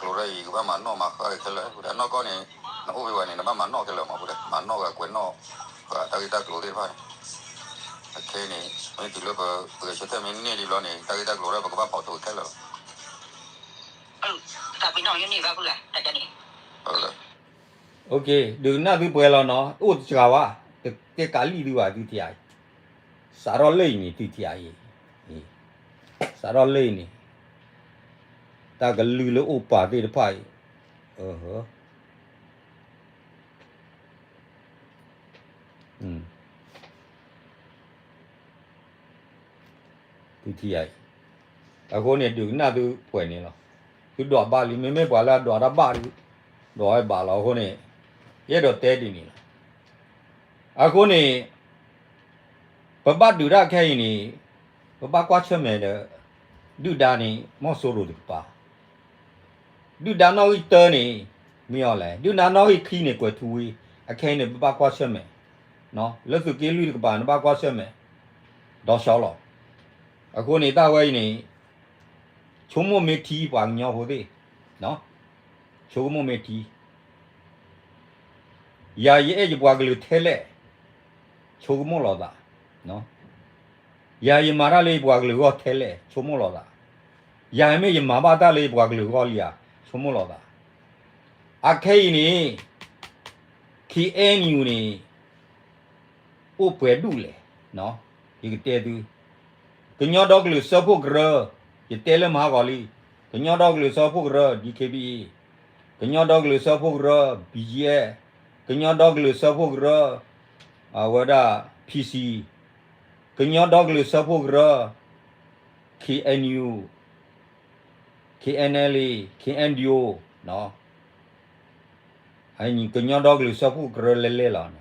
ကဘၣ်မၤနီၣ်မၤဃါက့ၤခဲလၢာ်, အနီၢ်ကီၢ်န့ၣ်, နအိၣ်ဖဲဝဲန့ၣ် နဘၣ်မၤနီၣ်ခဲလၢာ်မး ပူၤဒီး မၤနီၣ်ဂၤကွဲးနီၣ်, တၢ်ဂ့ၢ်တၢ်ကျိၤသ့ၣ်တဖၣ်န့ၣ်, အခဲအံၤန့ၣ်, မ့ၢ်တုၤလၢပဂဲၤဆၢထၢၣ်မ့ၢ်န့ၢ်ဒံးဘျီန့ၣ် တၢ်ဂ့ၢ်တၢ်ကျိၤဒၣ်ပကဘၣ်ဖီၣ်ထိးခဲလၢာ်လီၤ. ဒုးကနၣ်သုပှဲၤလီၤနီၤ, အိၣ်တစှၤဘၣ်, တကဲကးလံၣ်သုဘၣ်သုထံၣ်ဧါအံၤ, စးထီၣ်လၢအံၤန့ၣ်သုထံၣ်ဧါအံၤ, စးထီၣ်လၢအံၤန့ၣ်, တၢ်ကလုၢ်လၢအိၣ်ပာ်သ့ၣ်တဖၣ်အံၤ, သုထံၣ်ဧါအံၤ, အဃိန့ၣ် ဒုးကနၣ်သုပှဲၤန့ၣ်လီၤ, သုဒွးဘၣ်လံ, မ့မ့ၢ်ပှၤလၢအဒွးတၢ်ဘၣ်ဒီး, ဒွးဝဲဘၣ်လီၤ, အဃိန့ၣ်, ယအဲၣ်ဒိးတဲဒ်န့ၣ်လီၤ, အဃိန့ၣ် ပဘၣ်ဒုးတၢ်ခဲအံၤန့ၣ်, ပဘၣ်ကွၢ်ဆၢၣ်မဲာ်ဒီး, ဒုၣ်ဒါန့ၣ် မီၢ်စိရိၤတကပၤ, ဒုၣ်ဒါနီၣ်ဂံၢ်တၢန့ၣ်, မ့ၢ်အီၤလဲၣ်, ဒုၣ်ဒါနီၣ်ဂံၢ်ခံန့ၣ် ကွဲၤထူဝ့, အခဲအံၤန့ၣ် ပဘၣ်ကွၢ်ဆၢၣ်မဲာ်, လၢသုးက့လွံၢ်တကပၤန့ၣ် ဘၣ်ကွၢ်ဆၢၣ်မဲာ်, ဒီးဆီလီၤ, အဃိန့ၣ်တၢ်ဝဲအံၤန့ၣ်, ဆိကမိၣ်မ့ၢ်ထံပှၤကညီဖိသ့ၣ်, ဆိကမိၣ်မ့ၢ်ထံ ယၤယအဲၣ်ယပှၤကလုာ်ထဲလဲၣ်, ဆိကမိၣ်လီၤသး, ယၤယမၤတၢ်လၢယပှၤကလုာ်အဂီၢ်ထဲလဲၣ်, ဆိကမိၣ်လီၤသး, ယၤမ့ၢ်ယမၤဘၣ်တၢ်လၢယပှၤကလုာ်အဂီၢ်လံဧါ, ဆိကမိၣ်လီၤသး, အခဲအံၤန့ၣ်, KNU န့ၣ် အိၣ်ပှဲၤဒူၣ်လဲၣ်, ယကတဲသု, ကညီဒီကလုာ်စၢဖှိၣ်ကရၢ, ယတဲလၢမဟါဂီၤလံ, ကညီဒီကလုာ်စၢဖှိၣ်ကရၢ DKBA, ကညီဒီကလုာ်စၢဖှိၣ်ကရၢ BGF, ကညီဒီကလုာ်စၢဖှိၣ်ကရၢ အဝဲဒၣ် PC, ကညီဒီကလုာ်စၢဖှိၣ်ကရၢ KNU, KNLA, KNDO, ကညီဒီကလုာ်စၢဖှိၣ်ကရၢလဲၤလဲၤလီၤ,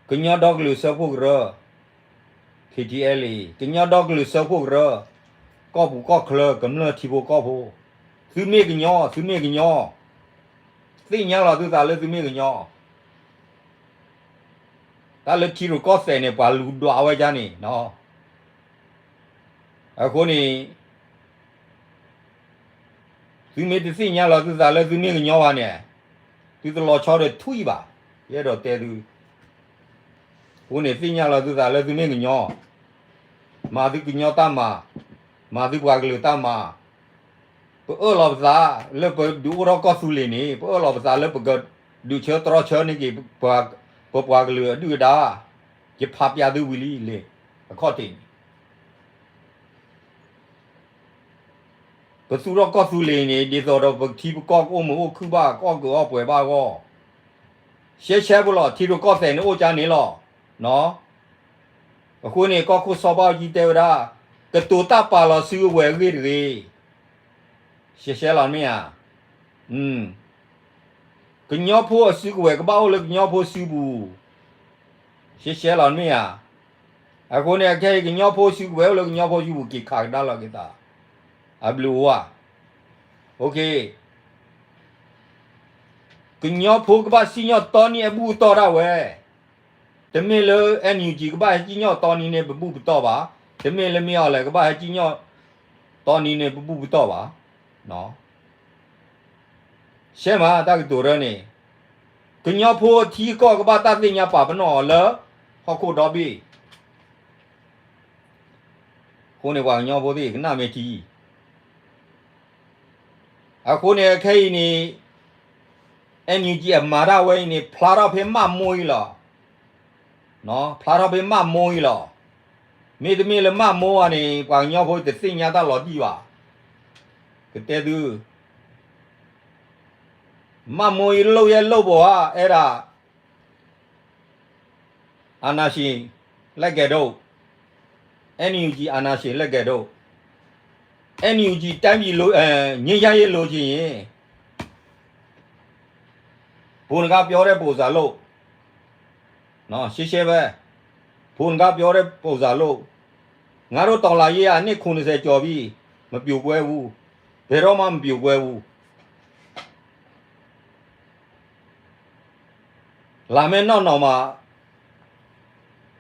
ကညီဒီကလုာ်စၢဖှိၣ်ကရၢ, KTLA, ကညီဒီကလုာ်စၢဖှိၣ်ကရၢ, ကီၢ်ပူၤကီၢ်ချၢ ကမျၢၢ်ထံဖိကီၢ်ဖိ, သုမ့ၢ်ကညီ သုမ့ၢ်ကညီ, သ့ၣ်ညါလီၤသုသးလၢသုမ့ၢ်ကညီ, တၢ်လၢထံရူၢ်ကီၢ်သဲးန့ၣ် ပှၤလူၤဒွးဝဲဒ်န့ၣ်, အဃိန့ၣ် သုမ့ၢ်တသ့ၣ်ညါလီၤသုသးလၢသုမ့ၢ်ကညီဘၣ်န့ၣ်, သုတလီၤဆီဒီးထွံၣ်ဘၣ်, ယအဲၣ်ဒိးတဲသု, အဃိန့ၣ်သ့ၣ်ညါလီၤသုသးလၢသုမ့ၢ်ကညီ, မၤသုကညီတၢ်မၤ, မၤသုပှၤကလုာ်တၢ်မၤ, ပအၢၣ်လီၤပသးလၢပဒုးအိၣ်ထီၣ်ကီၢ်သူလ့ၤန့ၣ် ပအၢၣ်လီၤပသးလၢပကဒုးဆၢတြီဆၢန့ၢ်က့ၤ ပပှၤကလုာ်အဒုၣ်အဒါ, ယဖးပျးသုဝံၤလံလံ, အခီၣ်ထံးန့ၣ် ပသူၣ်ထီၣ်ကီၢ်သူလ့ၤန့ၣ် ဒ်သိးဒီးပထံပကီၢ်ကအိၣ်မုာ်အိၣ်ခုၣ်ဘၣ် ကအီၣ်ကုးအီၣ်ပှဲၤဘၣ်အဂီၢ်, ရှဲရှဲဖိလီၤ ထံရူၢ်ကီၢ်သဲးန့ၣ်အိၣ်ကၠါန့ၣ်လီၤ. အဃိန့ၣ် ကီၢ်ခိၣ်စီၤဘၣ်အူကၠံတဲဝဲဒၣ်, ကတိၤတၢ်ပာ်လီၤစုကဝဲၤအဂ့ၢ်တဂ့ၤ. ရှဲရှဲလီၤမ့ၢ်ဧါ. ကညီဖိအစုကဝဲၤကဘၣ်အိၣ်လၢကညီဖိစုပူၤ, ရှဲရှဲလီၤမ့ၢ်ဧါ. အဃိန့ၣ် အခဲအံၤကညီဖိစုကဝဲၤအိၣ်လၢကညီဖိစုပူၤ က့ၤခးကဒါလီၤက့ၤသး, အဘျုးအိၣ်ဧါ. ကညီဖိကဘၣ်စံၣ်ညီၣ်တီနံၤအဘူၣ်အတီၢ်ဒၣ်ဝဲ, တမ့ၢ်လၢ NUG ကဘၣ်ဟဲစံၣ်ညီၣ်တီနံၤန့ၣ် ပဘူၣ်ပတီၢ်ဘၣ်, တမ့ၢ်လၢမ့ၢ်အီၤလဲၣ် ကဘၣ်ဟဲစံၣ်ညီၣ်တီနံၤန့ၣ် ပဘူၣ်ပတီၢ်ဘၣ်. ရှဲမးတၢ်ကတိၤရၢန့ၣ်, ကညီဖိထံကီၢ်ကဘၣ်တၢ်သ့ၣ်ညါပာ်ပနီၣ်အီၤလၢ ဟီၣ်ခိၣ်ဒီဘ့ၣ်. အဃိန့ၣ်ပှၤကညီဖိသ့ၣ်ကနၣ်မ့ၢ်ထံ အဃိန့ၣ် ခဲအံၤန့ၣ် NUG အမၤတၢ်ဝဲအံၤန့ၣ် ဖျါထီၣ်ဖဲမးမိအံၤလီၤ. ဖျါထီၣ်ဖဲမးမိအံၤလီၤ. မ့တမ့ၢ်လၢမးမိဘၣ်န့ၣ် ပှၤကညီဖိတသ့ၣ်ညါတၢ်လီၤတံၢ်ဘၣ်. ကတဲသု, မးမိအံၤလိၣ်ယဲလိၣ်ဘၣ်ဧါ အဲၣ်ဒၣ် အာဏာရှင် လက်ကိုင်တို့, NUG အာဏာရှင် လက်ကိုင်တို့, NUG တိုင်းပြည်လို, ငြိမ်းချမ်းရေးလိုချင်ရင် ဘုရင်ကပြောတဲ့ပုံစံလုပ်, နော်, ရှင်းရှင်းပဲ, ဘုရင်ကပြောတဲ့ပုံစံလုပ်, ငါတို့တော်လှန်ရေးကနှစ်ခုနှစ်ဆယ်ကျော်ပြီ, မပြိုကွဲဘူး, ဘယ်တော့မှမပြိုကွဲဘူး. လာမယ့်နောက်နောင်မှာ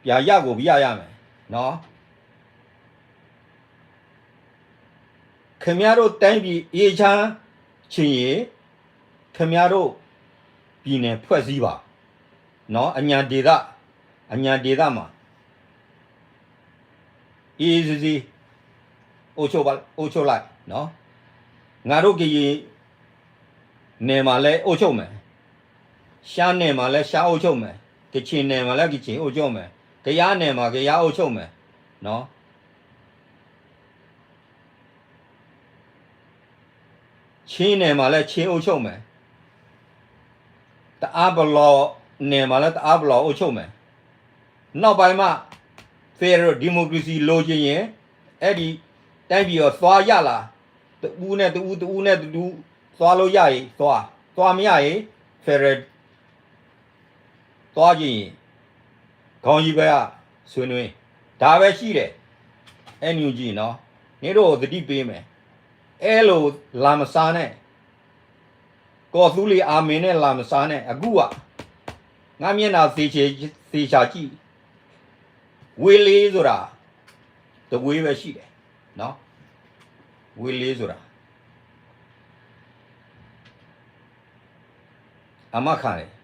ပြန်ရကိုပြန်ရမယ်, နော်. ခင်ဗျားတို့တိုင်းပြည်အေးချမ်းချင်ရင် ခင်ဗျားတို့ပြည်နယ်ဖွဲ့စည်းပါ, နော်, အညာဒေသ, အညာဒေသမှာ အေးအေးဆေးဆေး အုပ်ချုပ်ပါ, အုပ်ချုပ်လိုက်, နော်. ငါတို့ကရင်နယ်မှာလည်းအုပ်ချုပ်မယ်, ရှမ်းနယ်မှာလည်းရှမ်းအုပ်ချုပ်မယ်, ကချင်နယ်မှာလည်းကချင်အုပ်ချုပ်မယ်, ကယားနယ်မှာကယားအုပ်ချုပ်မယ်နော်. ချင်းနယ်မှာလည်းချင်းအုပ်ချုပ်မယ်, တအာင်းပလောင်နယ်မှာလည်းတအာင်းပလောင်အုပ်ချုပ်မယ်. နောက်ပိုင်းမှ Federal Democracy လိုချင်ရင် အဲ့ဒီတိုင်းပြည်ကိုသွားရလာ, တဦးနဲ့တဦး, တဦးနဲ့တဦး သွားလို့ရရင်သွား, သွားမရရင် Federal သွားချင်ရင် ခေါင်းကြီးဘက်ကဆွေးနွေး, ဒါပဲရှိတယ်. NUG နော်, နင်တို့ကိုသတိပေးမယ်, အဲလိုလာမစားနဲ့, ကော်သူလီၤ army နဲ့လာမစားနဲ့, အခုက ငါမျက်နှာသေချာ, သေချာကြည့်, ဝေးလေးဆိုတာ တဝေးပဲရှိတယ်နော်, ဝေးလေးဆိုတာ အမခံတယ်.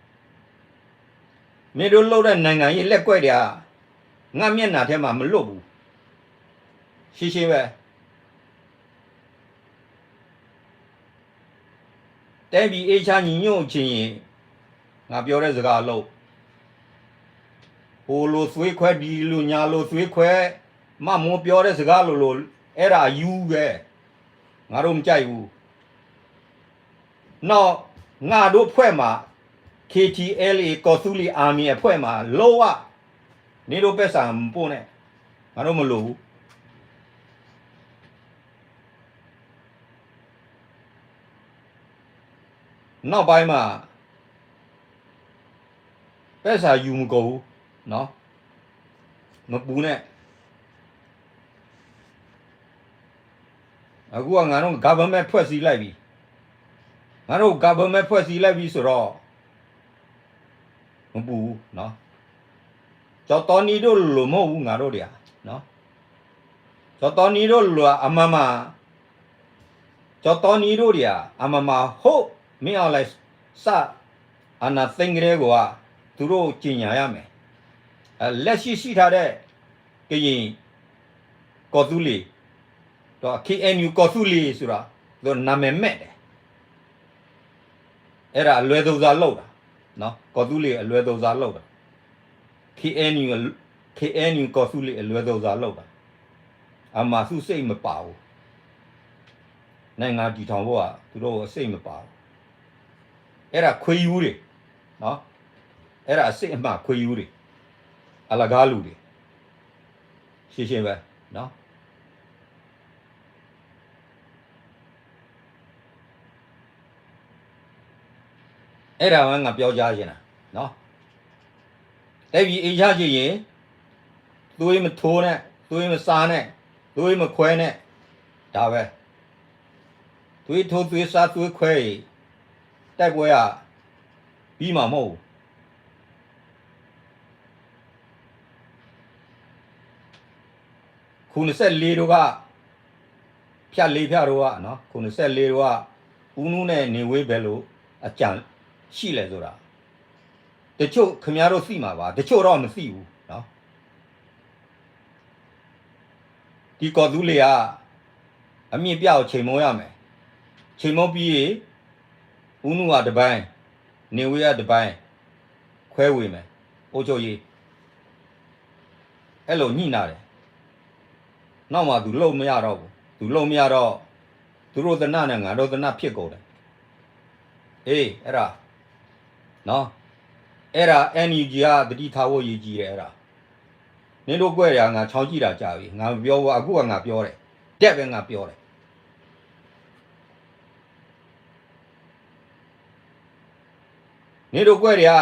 မင်းတို့လုပ်တဲ့နိုင်ငံရေးလက်ကွက်တွေက ငါမျက်နှာထဲမှာမလွတ်ဘူး, ရှင်းရှင်းပဲ. တိုင်းပြည်အေးချမ်းညီညွတ်ချင်ရင် ငါပြောတဲ့စကားလုပ်, ဟိုလိုသွေးခွဲ, ဒီလိုညာလိုသွေးခွဲ, မမိုးပြောတဲ့စကားလိုလို, အဲ့ဒါအယူပဲ, ငါတို့မကြိုက်ဘူး. နောက် ငါတို့အဖွဲ့မှာ KTLA ကော်သူလီၤ army အဖွဲ့မှာ လုံးဝ နင်တို့ပိုက်ဆံမပို့နဲ့, ငါတို့မလိုဘူး. နောက်ပိုင်းမှာ ပိုက်ဆံယူမကုန်ဘူးနော်, မပူနဲ့. အခုက ငါတို့ government ဖွဲ့စည်းလိုက်ပြီ, ငါတို့ government ဖွဲ့စည်းလိုက်ပြီဆိုတော့ မပူဘူးနော်. ကျော်တော်နည်းတို့လိုလိုမဟုတ်ဘူး, ငါတို့တွေကနော်, ကျော်တော်နည်းတို့လိုလို အမမ ကျော်တော်နည်းတို့တွေက အမမ ဟုတ်, မင်းအောင်လှိုင် စ အာဏာသိမ်းကတည်းက သူတို့ကြေညာရမယ်, လက်ရှိရှိထားတဲ့ ကရင် ကော်သူလီၤ ဒီး KNU ကော်သူလီၤဆိုတာ သူနာမည်မဲ့တယ်, အဲ့ဒါအလွဲသုံးစားလုပ်တာနော်, ကော်သူလီၤအလွဲသုံးစားလုပ်တာ, KNU, KNU ကော်သူလီၤအလွဲသုံးစားလုပ်တာ, အမှန်သူစိတ်မပါဘူး, နိုင်ငံတည်ထောင်ဖို့က သူတို့စိတ်မပါဘူး, အဲ့ဒါခွေးယူတွေ, အဲ့ဒါအစစ်အမှန်ခွေးယူတွေ, အလကားလူတွေ, ရှင်းရှင်းပဲနော်. အဲ့ဒါပဲငါပြောကြားချင်တာနော်, တိုင်းပြည်အေးချမ်းချင်ရင် သွေးမထိုးနဲ့, သွေးမစားနဲ့, သွေးမခွဲနဲ့, ဒါပဲ, သွေးထိုးသွေးစားသွေးခွဲရင် တိုက်ပွဲက ပြီးမှာမဟုတ်ဘူး. ခုနှစ်ဆယ့်လေးတို့က, ဖြတ်လေးဖြတ်တို့ကနော်, ခုနှစ်ဆယ့်လေးတို့က ဦးနုနဲ့နေဝင်းဘယ်လိုအကြံရှိလဲဆိုတာ တချို့ခင်ဗျားတို့သိမှာပါ, တချို့တော့မသိဘူးနော်. ဒီကော်သူလီၤက အမြစ်ပြတ်အောင်ချိန်မိုးရမယ်, ချိန်မိုးပြီးရင် ဦးနုကတစ်ပိုင်း, နေဝင်းကတစ်ပိုင်း, ခွဲဝေမယ်, အုပ်ချုပ်ရေး, အဲ့လိုညှိနှိုင်းတယ်. နောက်မှသူလုပ်မရတော့ဘူး, သူလုပ်မရတော့ သူတို့သေနတ်နဲ့ ငါတို့သေနတ်ဖြစ်ကုန်တယ်. အေး, အဲ့ဒါနော်, အဲ့ဒါ NUG ကသတိထားဖို့အရေးကြီးတယ်, အဲ့ဒါ. နင်တို့ကွဲ့တွေက ငါချောင်းကြည့်တာကြာပြီ, ငါမပြောဘူး, အခုကငါပြောတယ်, တက်ပဲငါပြောတယ်. နင်တို့ကွဲ့တွေက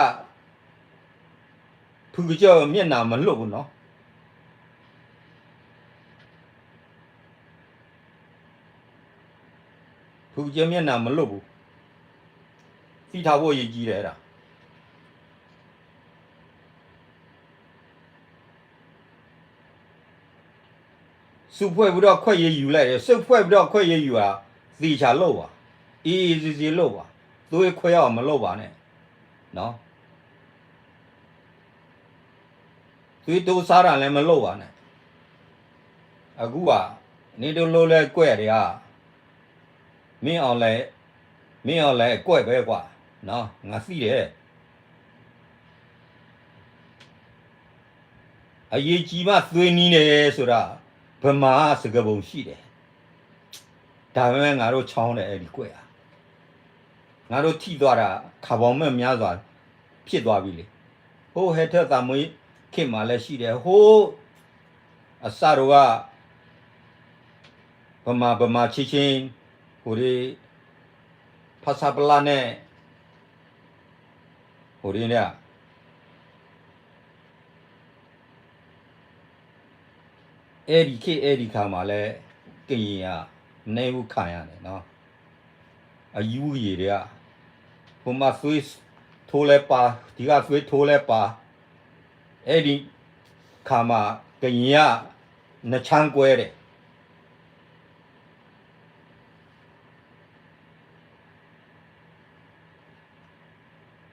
ဖုကစၢၢ်မျက်နှာမလွတ်ဘူးနော်, ဖုကစၢၢ်မျက်နှာမလွတ်ဘူး, သိထားဖို့အရေးကြီးတယ်, အဲ့ဒါ. စုဖွဲ့ပြီးတော့ခွဲ့ရေးယူလိုက်တယ်, စုဖွဲ့ပြီးတော့ခွဲ့ရေးယူတာ သေချာလုပ်ပါ, အေးအေးဆေးဆေးလုပ်ပါ, သွေးခွဲအောင်မလုပ်ပါနဲ့နော်. သွေးတိုးစားတာလည်းမလုပ်ပါနဲ့. အခုက နင်တို့လုပ်လဲကွဲ့တွေက မင်းအောင်လှိုင် မင်းအောင်လှိုင် အကွက်ပဲကွာ နော် ငါသိတယ် အရေးကြီးမှသွေးနည်းတယ်ဆိုတာ ဗမာစကားပုံရှိတယ် ဒါပေမဲ့ငါတို့ချောင်းတယ်အဲ့ဒီကွက်ဟာ ငါတို့ထိသွားတာ ခါပေါင်းများစွာ ဖြစ်သွားပြီလေ ဟိုးဟဲထက်သံမွေးခေတ်မှာလည်းရှိတယ် ဟိုးအစတုန်းက ဗမာဗမာချင်းချင်း ဟိုဒီး ဖဆပလနဲ့ ဟိုဒီး အဲ့ဒီခေတ်အဲ့ဒီခါမှာလဲ ကရင်က နည်းဘူးခံရတယ်နော် အယူကရေတွေက ဟိုမှာသွေးထိုးလဲပါ ဒီကသွေးထိုးလဲပါ အဲ့ဒီခါမှာ ကရင်က နှစ်ချမ်းကွဲတယ်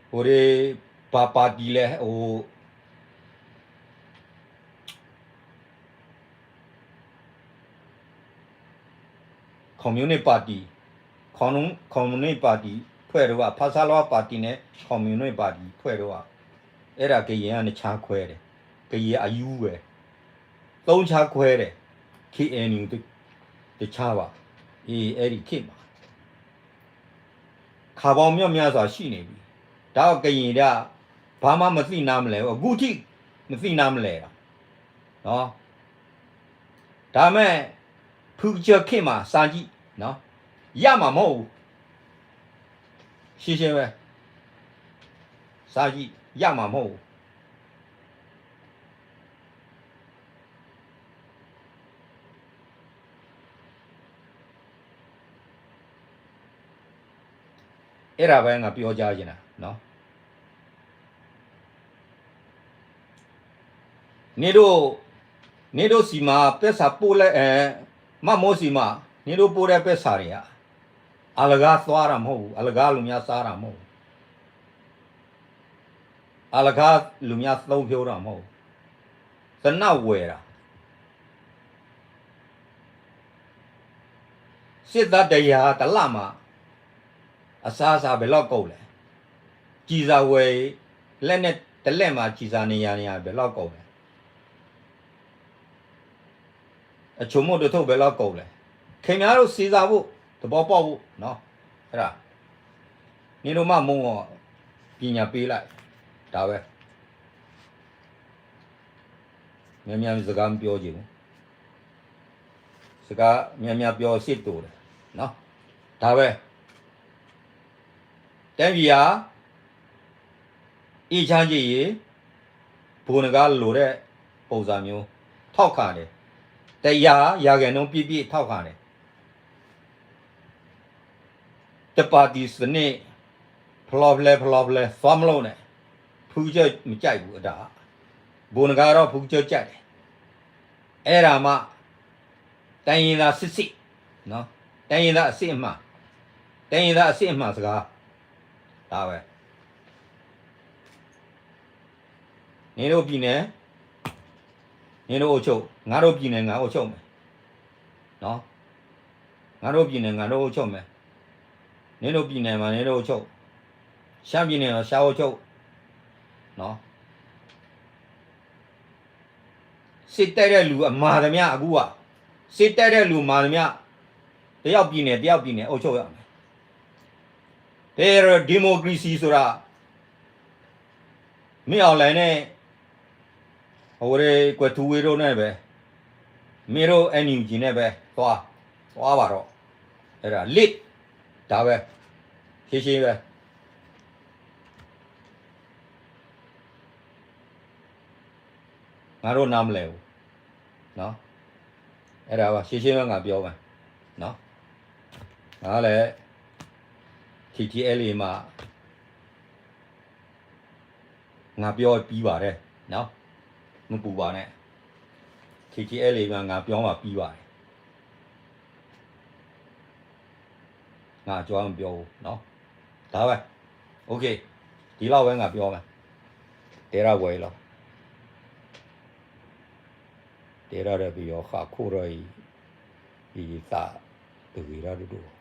ဟိုဒီး ဘာပါတီလဲ ဟို ကွန်မြူနစ်ပါတီ ကွန်မြူနစ်ပါတီ ဖွဲ့တုန်းက ဖဆလပါတီနဲ့ ကွန်မြူနစ်ပါတီ ဖွဲ့တုန်းက အဲ့ဒါကရင်က နှစ်ချမ်းကွဲတယ် ကရင်အယူဝယ် သုံးချမ်းကွဲတယ် KNU တစ်ချမ်းပါ အေး အဲ့ဒီခေတ်မှာ ခါပေါင်းများစွာရှိနေပြီ ဒါကရင်တွေက ဘာမှမသိနားမလည်ဘူး အခုထိမသိနားမလည်တာ နော် ဒါပေမဲ့ ဖူကစၢၢ်ခေတ်မှာစာကြည့်နော် ရမှာမဟုတ်ဘူး ရှင်းရှင်းပဲ စာကြည့် ရမှာမဟုတ်ဘူး အဲ့ဒါပဲငါပြောကြားချင်တာနော် နင်တို့ နင်တို့ဆီမှာပိုက်ဆံပို့လဲ အဲ မမိုးဆီမှာ နင်တို့ပို့တဲ့ပိုက်ဆံတွေက အလကားသွားတာမဟုတ်ဘူး အလကားလူများစားတာမဟုတ်ဘူး အလကားလူများသုံးဖြိုးတာမဟုတ်ဘူး သေနတ်ဝယ်တာ စစ်သားတစ်ရာ တစ်လမှာ အစားအစာဘယ်လောက်ကုန်လဲ ကျည်ဆံဝယ် လက်နဲ့တစ်လက်မှာ ကျည်ဆံနှစ်ရာ နှစ်ရာ ဘယ်လောက်ကုန်လဲ အချိုမှုန့်တစ်ထုပ်ဘယ်လောက်ကုန်လဲ ခင်ဗျားတို့စဉ်းစားဖို့ သဘောပေါက်ဖို့နော် အဲ့ဒါ နင်တို့မမိုးကို ပညာပေးလိုက် ဒါပဲ များများစကားမပြောချင်ဘူး စကားများများပြောစစ်တိုတယ်နော် ဒါပဲ တိုင်းပြည်ဟာ အေးချမ်းချင်ရင် ဘုံတကားလိုတဲ့ပုံစံမျိုး ထောက်ခံတယ် တစ်ရာရာခိုင်နှုန်းပြည့်ပြည့်ထောက်ခံတယ် တစ်ပါတီစနစ် ဖျော်ဖျဲဖျော်ဖျဲသွားမလို့နဲ့ ဖူကစၢၢ်မကြိုက်ဘူးအဒါ ဘုံတကားတော့ဖူကစၢၢ်ကြိုက်တယ် အဲ့ဒါမှ တိုင်းရင်းသားစစ်စစ်နော် တိုင်းရင်းသားအစစ်အမှန် တိုင်းရင်းသားအစစ်အမှန်စကား ဒါပဲ နင်တို့ပြည်နယ် နင်တို့အုပ်ချုပ် ငါတို့ပြည်နယ် ငါအုပ်ချုပ်မယ်နော် ငါတို့ပြည်နယ် ငါတို့အုပ်ချုပ်မယ် နင်တို့ပြည်နယ်မှာ နင်တို့အုပ်ချုပ် ရှမ်းပြည်နယ်မှာ ရှမ်းအုပ်ချုပ်နော် စစ်တပ်တဲ့လူအမှန်သမျှအခုက စစ်တပ်တဲ့လူမှန်သမျှ တယောက်ပြည်နယ် တယောက်ပြည်နယ်အုပ်ချုပ်ရမယ် ဖယ်ဒရယ်ဒီမိုကရေစီဆိုတာ မင်းအောင်လှိုင်နဲ့ အဝဲကွယ်ထူဝေးတို့နဲ့ပဲ မင်းတို့ NUG နဲ့ပဲ သွား သွားပါတော့ အဲ့ဒါ လစ် ဒါပဲ ရှင်းရှင်းပဲ ငါတို့နားမလည်ဘူးနော် အဲ့ဒါပါရှင်းရှင်းပဲငါပြောမယ်နော် ငါလည်း KTLA မှာ ငါပြောပြီးပါတယ်နော် မပူပါနဲ့ KTLA မှာငါပြောမှပြီးပါတယ် ငါအကြောင်းမပြောဘူးနော် ဒါပဲ OK ဒီလောက်ပဲငါပြောမယ် တဲရဝဲလီၤ တဲရတဲ့ပယီၤဃာ်ခိၣ်ရၢအံၤ ယသးတဂ့ၤရၢ်တဒိၣ်ဘၣ်